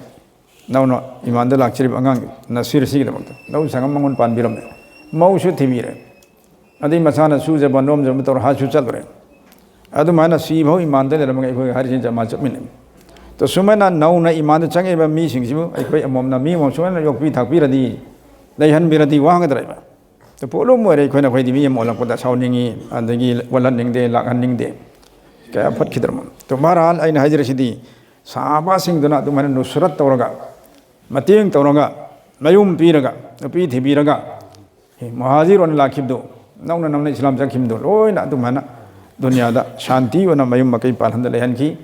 ꯅꯧꯅ ꯏꯃꯥꯟꯗ ꯂꯥꯛꯆꯔꯤꯕ ꯑꯉꯥꯡ ꯅꯁꯤꯔꯁꯤꯒꯤꯗꯃꯛꯇ ꯂꯧ ꯁꯪꯒꯝ ꯃꯉꯣꯟ ꯄꯥꯟꯕꯤꯔꯝꯃꯦ꯫ ꯃꯧꯁꯨ ꯊꯤꯕꯤꯔꯦ꯫ ꯑꯗꯩ ꯃꯁꯥꯅ ꯁꯨꯖꯕ ꯅꯣꯝꯖꯕ ꯇꯧꯔ ꯍꯥꯖꯁꯨ ꯆꯠꯂꯨꯔꯦ꯫ ꯑꯗꯨꯃꯥꯏꯅ ꯁꯤꯐꯥꯎ ꯏꯃꯥꯟꯗ ꯂꯩꯔꯝꯃꯒ ꯑꯩꯈꯣꯏ ꯍꯥꯖꯤꯁꯤꯡ ꯖꯃꯥ ꯆꯠꯃꯤꯟꯅꯩ꯫ ꯑꯗꯣ ꯁꯨꯃꯥꯏꯅ ꯅꯧꯅ ꯏꯃꯥꯟꯗ ꯆꯪꯉꯛꯏꯕ ꯃꯤꯁꯤꯡꯁꯤꯕꯨ ꯑꯩꯈꯣꯏ ꯑꯃꯃꯝꯅ ꯃꯤ ꯑꯃꯃꯝ ꯁꯨꯃꯥꯏꯅ ꯌꯣꯛꯄꯤ ꯊꯥꯛꯄꯤꯔꯗꯤ, ꯂꯩꯍꯟꯕꯤꯔꯗꯤ ꯋꯥꯒꯗ꯭ꯔꯥ? ꯑꯗꯣ ꯄꯣꯠꯂꯨꯝ ꯑꯣꯏꯔꯦ ꯑꯩꯈꯣꯏꯅ, ꯑꯩꯈꯣꯏꯗꯤ ꯃꯤ ꯑꯃ ꯑꯣꯜꯂꯛꯄꯗ ꯁꯥꯎꯅꯤꯡꯉꯤ, ꯑꯗꯒꯤ ꯑꯣꯜꯍꯟꯅꯤꯡꯗꯦ, ꯂꯥꯛꯍꯟꯅꯤꯡꯗꯦ꯫ ꯀꯌꯥ ꯐꯠꯈꯤꯗ꯭ꯔꯃꯣ꯫ ꯑꯗꯣ ꯕꯍꯔꯍꯥꯜ ꯑꯩꯅ ꯍꯥꯏꯖꯔꯤꯁꯤꯗꯤ ꯁꯍꯥꯕꯥꯁꯤꯡꯗꯨꯅ ꯑꯗꯨꯃꯥꯏꯅ ꯅꯨꯁꯔꯠ ꯇꯧꯔꯒ, ꯃꯇꯦꯡ ꯇꯧꯔꯒ, ꯃꯌꯨꯝ ꯄꯤꯔꯒ, ꯅꯨꯄꯤ ꯊꯤꯕꯤꯔꯒ, ꯑꯦ, ꯃꯨꯍꯥꯖꯤꯔ ꯑꯣꯏꯅ ꯂꯥꯛꯈꯤꯕꯗꯣ, ꯅꯧꯅ ꯅꯧꯅ ꯏꯁꯂꯥꯝ ꯆꯪꯈꯤꯕꯗꯣ, ꯂꯣꯏꯅ ꯑꯗꯨꯃꯥꯏꯅ ꯗꯨꯅꯤꯌꯥꯗ ꯁꯥꯟꯇꯤ ꯑꯣꯏꯅ ꯃꯌꯨꯝ ꯃꯀꯩ ꯄꯥꯜꯍꯟꯗ ꯂꯩꯍꯟꯈꯤ꯫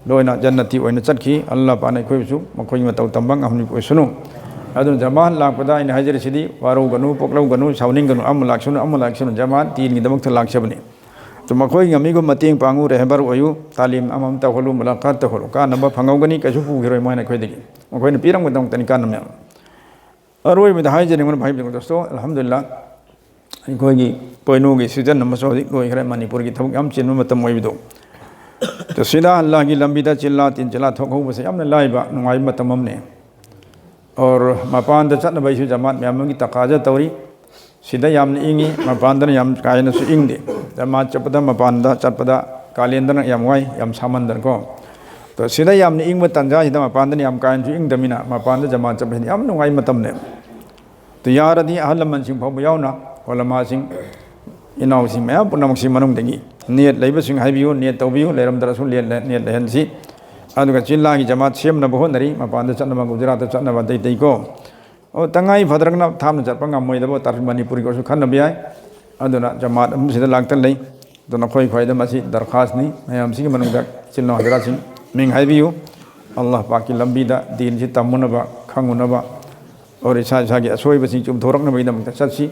ꯂꯣꯏꯅ ꯖꯟꯅꯇꯤ ꯑꯣꯏꯅ ꯆꯠꯈꯤ꯫ ꯑꯜꯂꯥꯍ ꯄꯥꯛꯅ ꯑꯩꯈꯣꯏꯕꯨꯁꯨ ꯃꯈꯣꯏꯒꯤ ꯃꯇꯧ ꯇꯝꯕ ꯉꯝꯍꯟꯕꯤꯕ ꯑꯣꯏꯁꯅꯨ꯫ ꯑꯗꯨꯅ ꯖꯃꯥꯟ ꯂꯥꯛꯄꯗ ꯑꯩꯅ ꯍꯥꯏꯖꯔꯤꯁꯤꯗꯤ, ꯋꯥꯔꯧꯒꯅꯨ, ꯄꯣꯛꯂꯧꯒꯅꯨ, ꯁꯥꯎꯅꯤꯡꯒꯅꯨ, ꯑꯃ ꯂꯥꯛꯁꯅꯨ, ꯑꯃ ꯂꯥꯛꯁꯅꯨ, ꯖꯃꯥꯟ ꯗꯤꯟꯒꯤꯗꯃꯛꯇ ꯂꯥꯛꯆꯕꯅꯤ꯫ ꯑꯗꯨ ꯃꯈꯣꯏ ꯉꯝꯃꯤꯒꯨꯝ ꯃꯇꯦꯡ ꯄꯥꯡꯉꯨ, ꯔꯦꯍꯕꯔ ꯑꯣꯏꯌꯨ, ꯇꯥꯂꯤꯝ ꯑꯃꯃꯝ ꯇꯧꯍꯜꯂꯨ, ꯃꯨꯂꯥꯀꯥꯠ ꯇꯧꯍꯜꯂꯨ, ꯀꯥꯟꯅꯕ ꯐꯪꯍꯧꯒꯅꯤ, ꯀꯩꯁꯨ ꯄꯨꯈꯤꯔꯣꯏ ꯃꯣꯏꯅ ꯑꯩꯈꯣꯏꯗꯒꯤ꯫ ꯃꯈꯣꯏꯅ ꯄꯤꯔꯝꯒꯗꯕ ꯉꯥꯛꯇꯅꯤ ꯀꯥꯟꯅꯕ ꯃꯌꯥꯝ꯫ ꯑꯔꯣꯏꯕꯗ ꯍꯥꯏꯖꯅꯤꯡꯕꯅ, ꯚꯥꯏ ꯗꯣꯁꯇꯣ, ꯑꯜꯍꯝꯗꯨꯂꯤꯜꯂꯥꯍ, ꯑꯩꯈꯣꯏꯒꯤ ꯄꯣꯏꯅꯨꯒꯤ ꯁꯤꯖꯟ ꯑꯃꯁꯨ ꯍꯧꯖꯤꯛ ꯂꯣꯏꯈ꯭ꯔꯦ, ꯃꯅꯤꯄꯨꯔꯒꯤ ꯊꯕꯛ ꯌꯥꯝ ꯆꯤꯟꯕ ꯃꯇꯝ ꯑꯣꯏꯕꯗꯣ꯫ ꯑꯗꯣ ꯁꯤꯗ ꯑꯜꯂꯥꯍꯒꯤ ꯂꯝꯕꯤꯗ ꯆꯤꯜꯂꯥ ꯇꯤꯟ ꯆꯤꯜꯂꯥ ꯊꯣꯛꯍꯧꯕꯁꯦ ꯌꯥꯝꯅ ꯂꯥꯏꯕ, ꯅꯨꯡꯉꯥꯏꯕ ꯃꯇꯝ ꯑꯃꯅꯤ꯫ ꯑꯣꯔ ꯃꯄꯥꯟꯗ ꯆꯠꯅꯕ ꯑꯩꯁꯨ ꯖꯃꯥꯠ ꯃꯌꯥꯝ ꯑꯃꯒꯤ ꯇꯀꯥꯖꯥ ꯇꯧꯔꯤ꯫ ꯁꯤꯗ ꯌꯥꯝꯅ ꯏꯪꯉꯤ, ꯃꯄꯥꯟꯗꯅ ꯌꯥꯝ ꯀꯥ ꯍꯦꯟꯅꯁꯨ ꯏꯪꯗꯦ꯫ ꯖꯃꯥꯠ ꯆꯠꯄꯗ, ꯃꯄꯥꯟꯗ ꯆꯠꯄꯗ ꯀꯥꯂꯦꯟꯗꯅ ꯌꯥꯝ ꯋꯥꯏ, ꯌꯥꯝ ꯁꯥꯃꯟꯗꯅꯀꯣ꯫ ꯑꯗꯣ ꯁꯤꯗ ꯌꯥꯝꯅ ꯏꯪꯕ ꯇꯥꯟꯖꯥꯁꯤꯗ ꯃꯄꯥꯟꯗꯅ ꯌꯥꯝ ꯀꯥ ꯍꯦꯟꯅꯁꯨ ꯏꯪꯗꯕꯅꯤꯅ, ꯃꯄꯥꯟꯗ ꯖꯃꯥꯠ ꯆꯠꯄꯁꯤꯗꯤ ꯌꯥꯝ ꯅꯨꯡꯉꯥꯏꯕ ꯃꯇꯝꯅꯦ꯫ ꯑꯗꯨ ꯌꯥꯔꯗꯤ ꯑꯍꯜ ꯂꯃꯟꯁꯤꯡ ꯐꯥꯎꯕ ꯌꯥꯎꯅ, ꯎꯂꯃꯥꯁꯤꯡ, ꯏꯅꯥꯎꯁꯤꯡ ꯃꯌꯥꯝ ꯄꯨꯝꯅꯃꯛꯁꯤ ꯃꯅꯨꯡꯗꯒꯤ ꯅꯤꯌꯠ ꯂꯩꯕꯁꯤꯡ ꯍꯥꯏꯕꯤꯌꯨ, ꯅꯤꯌꯠ ꯇꯧꯕꯤꯌꯨ, ꯂꯩꯔꯝꯗ꯭ꯔꯁꯨ ꯅꯤꯌꯠ ꯂꯩ-, ꯅꯤꯌꯠ ꯂꯩꯍꯟꯁꯤ꯫ ꯑꯗꯨꯒ ꯆꯤꯜꯂꯥꯒꯤ ꯖꯃꯥꯠ ꯁꯦꯝꯅꯕ ꯍꯣꯠꯅꯔꯤ, ꯃꯄꯥꯟꯗ ꯆꯠꯅꯕ, ꯒꯨꯖꯔꯥꯠꯇ ꯆꯠꯅꯕ, ꯑꯇꯩ ꯑꯇꯩꯀꯣ꯫ ꯑꯣ, ꯇꯉꯥꯏ ꯐꯗ꯭ꯔꯒꯅ ꯊꯥꯞꯅ ꯆꯠꯄ ꯉꯝꯃꯣꯏꯗꯕ ꯑꯣꯏꯇꯥꯔꯁꯨ ꯃꯅꯤꯄꯨꯔꯒꯤ ꯑꯣꯏꯔꯁꯨ ꯈꯟꯅꯕ ꯌꯥꯏ꯫ ꯑꯗꯨꯅ ꯖꯃꯥꯠ ꯑꯍꯨꯝꯁꯤꯗ ꯂꯥꯛꯇ ꯂꯩ꯫ ꯑꯗꯨ ꯅꯈꯣꯏ ꯈ꯭ꯋꯥꯏꯗ ꯃꯁꯤ ꯗꯔꯈꯥꯁꯅꯤ꯫ ꯃꯌꯥꯝꯁꯤꯒꯤ ꯃꯅꯨꯡꯗ ꯏꯆꯤꯜ ꯏꯅꯥꯎ ꯍꯖꯔꯥꯠꯁꯤꯡ ꯃꯤꯡ ꯍꯥꯏꯕꯤꯌꯨ꯫ ꯑꯜꯂꯥꯍ ꯄꯥꯛꯀꯤ ꯂꯝꯕꯤꯗ ꯗꯤꯟꯁꯤ ꯇꯝꯃꯨꯅꯕ, ꯈꯪꯉꯨꯅꯕ, ꯑꯣꯔ ꯏꯁꯥ ꯏꯁꯥꯒꯤ ꯑꯁꯣꯏꯕꯁꯤꯡ ꯆꯨꯝꯊꯣꯔꯛꯅꯕꯒꯤꯗꯃꯛꯇ ꯆꯠꯁꯤ꯫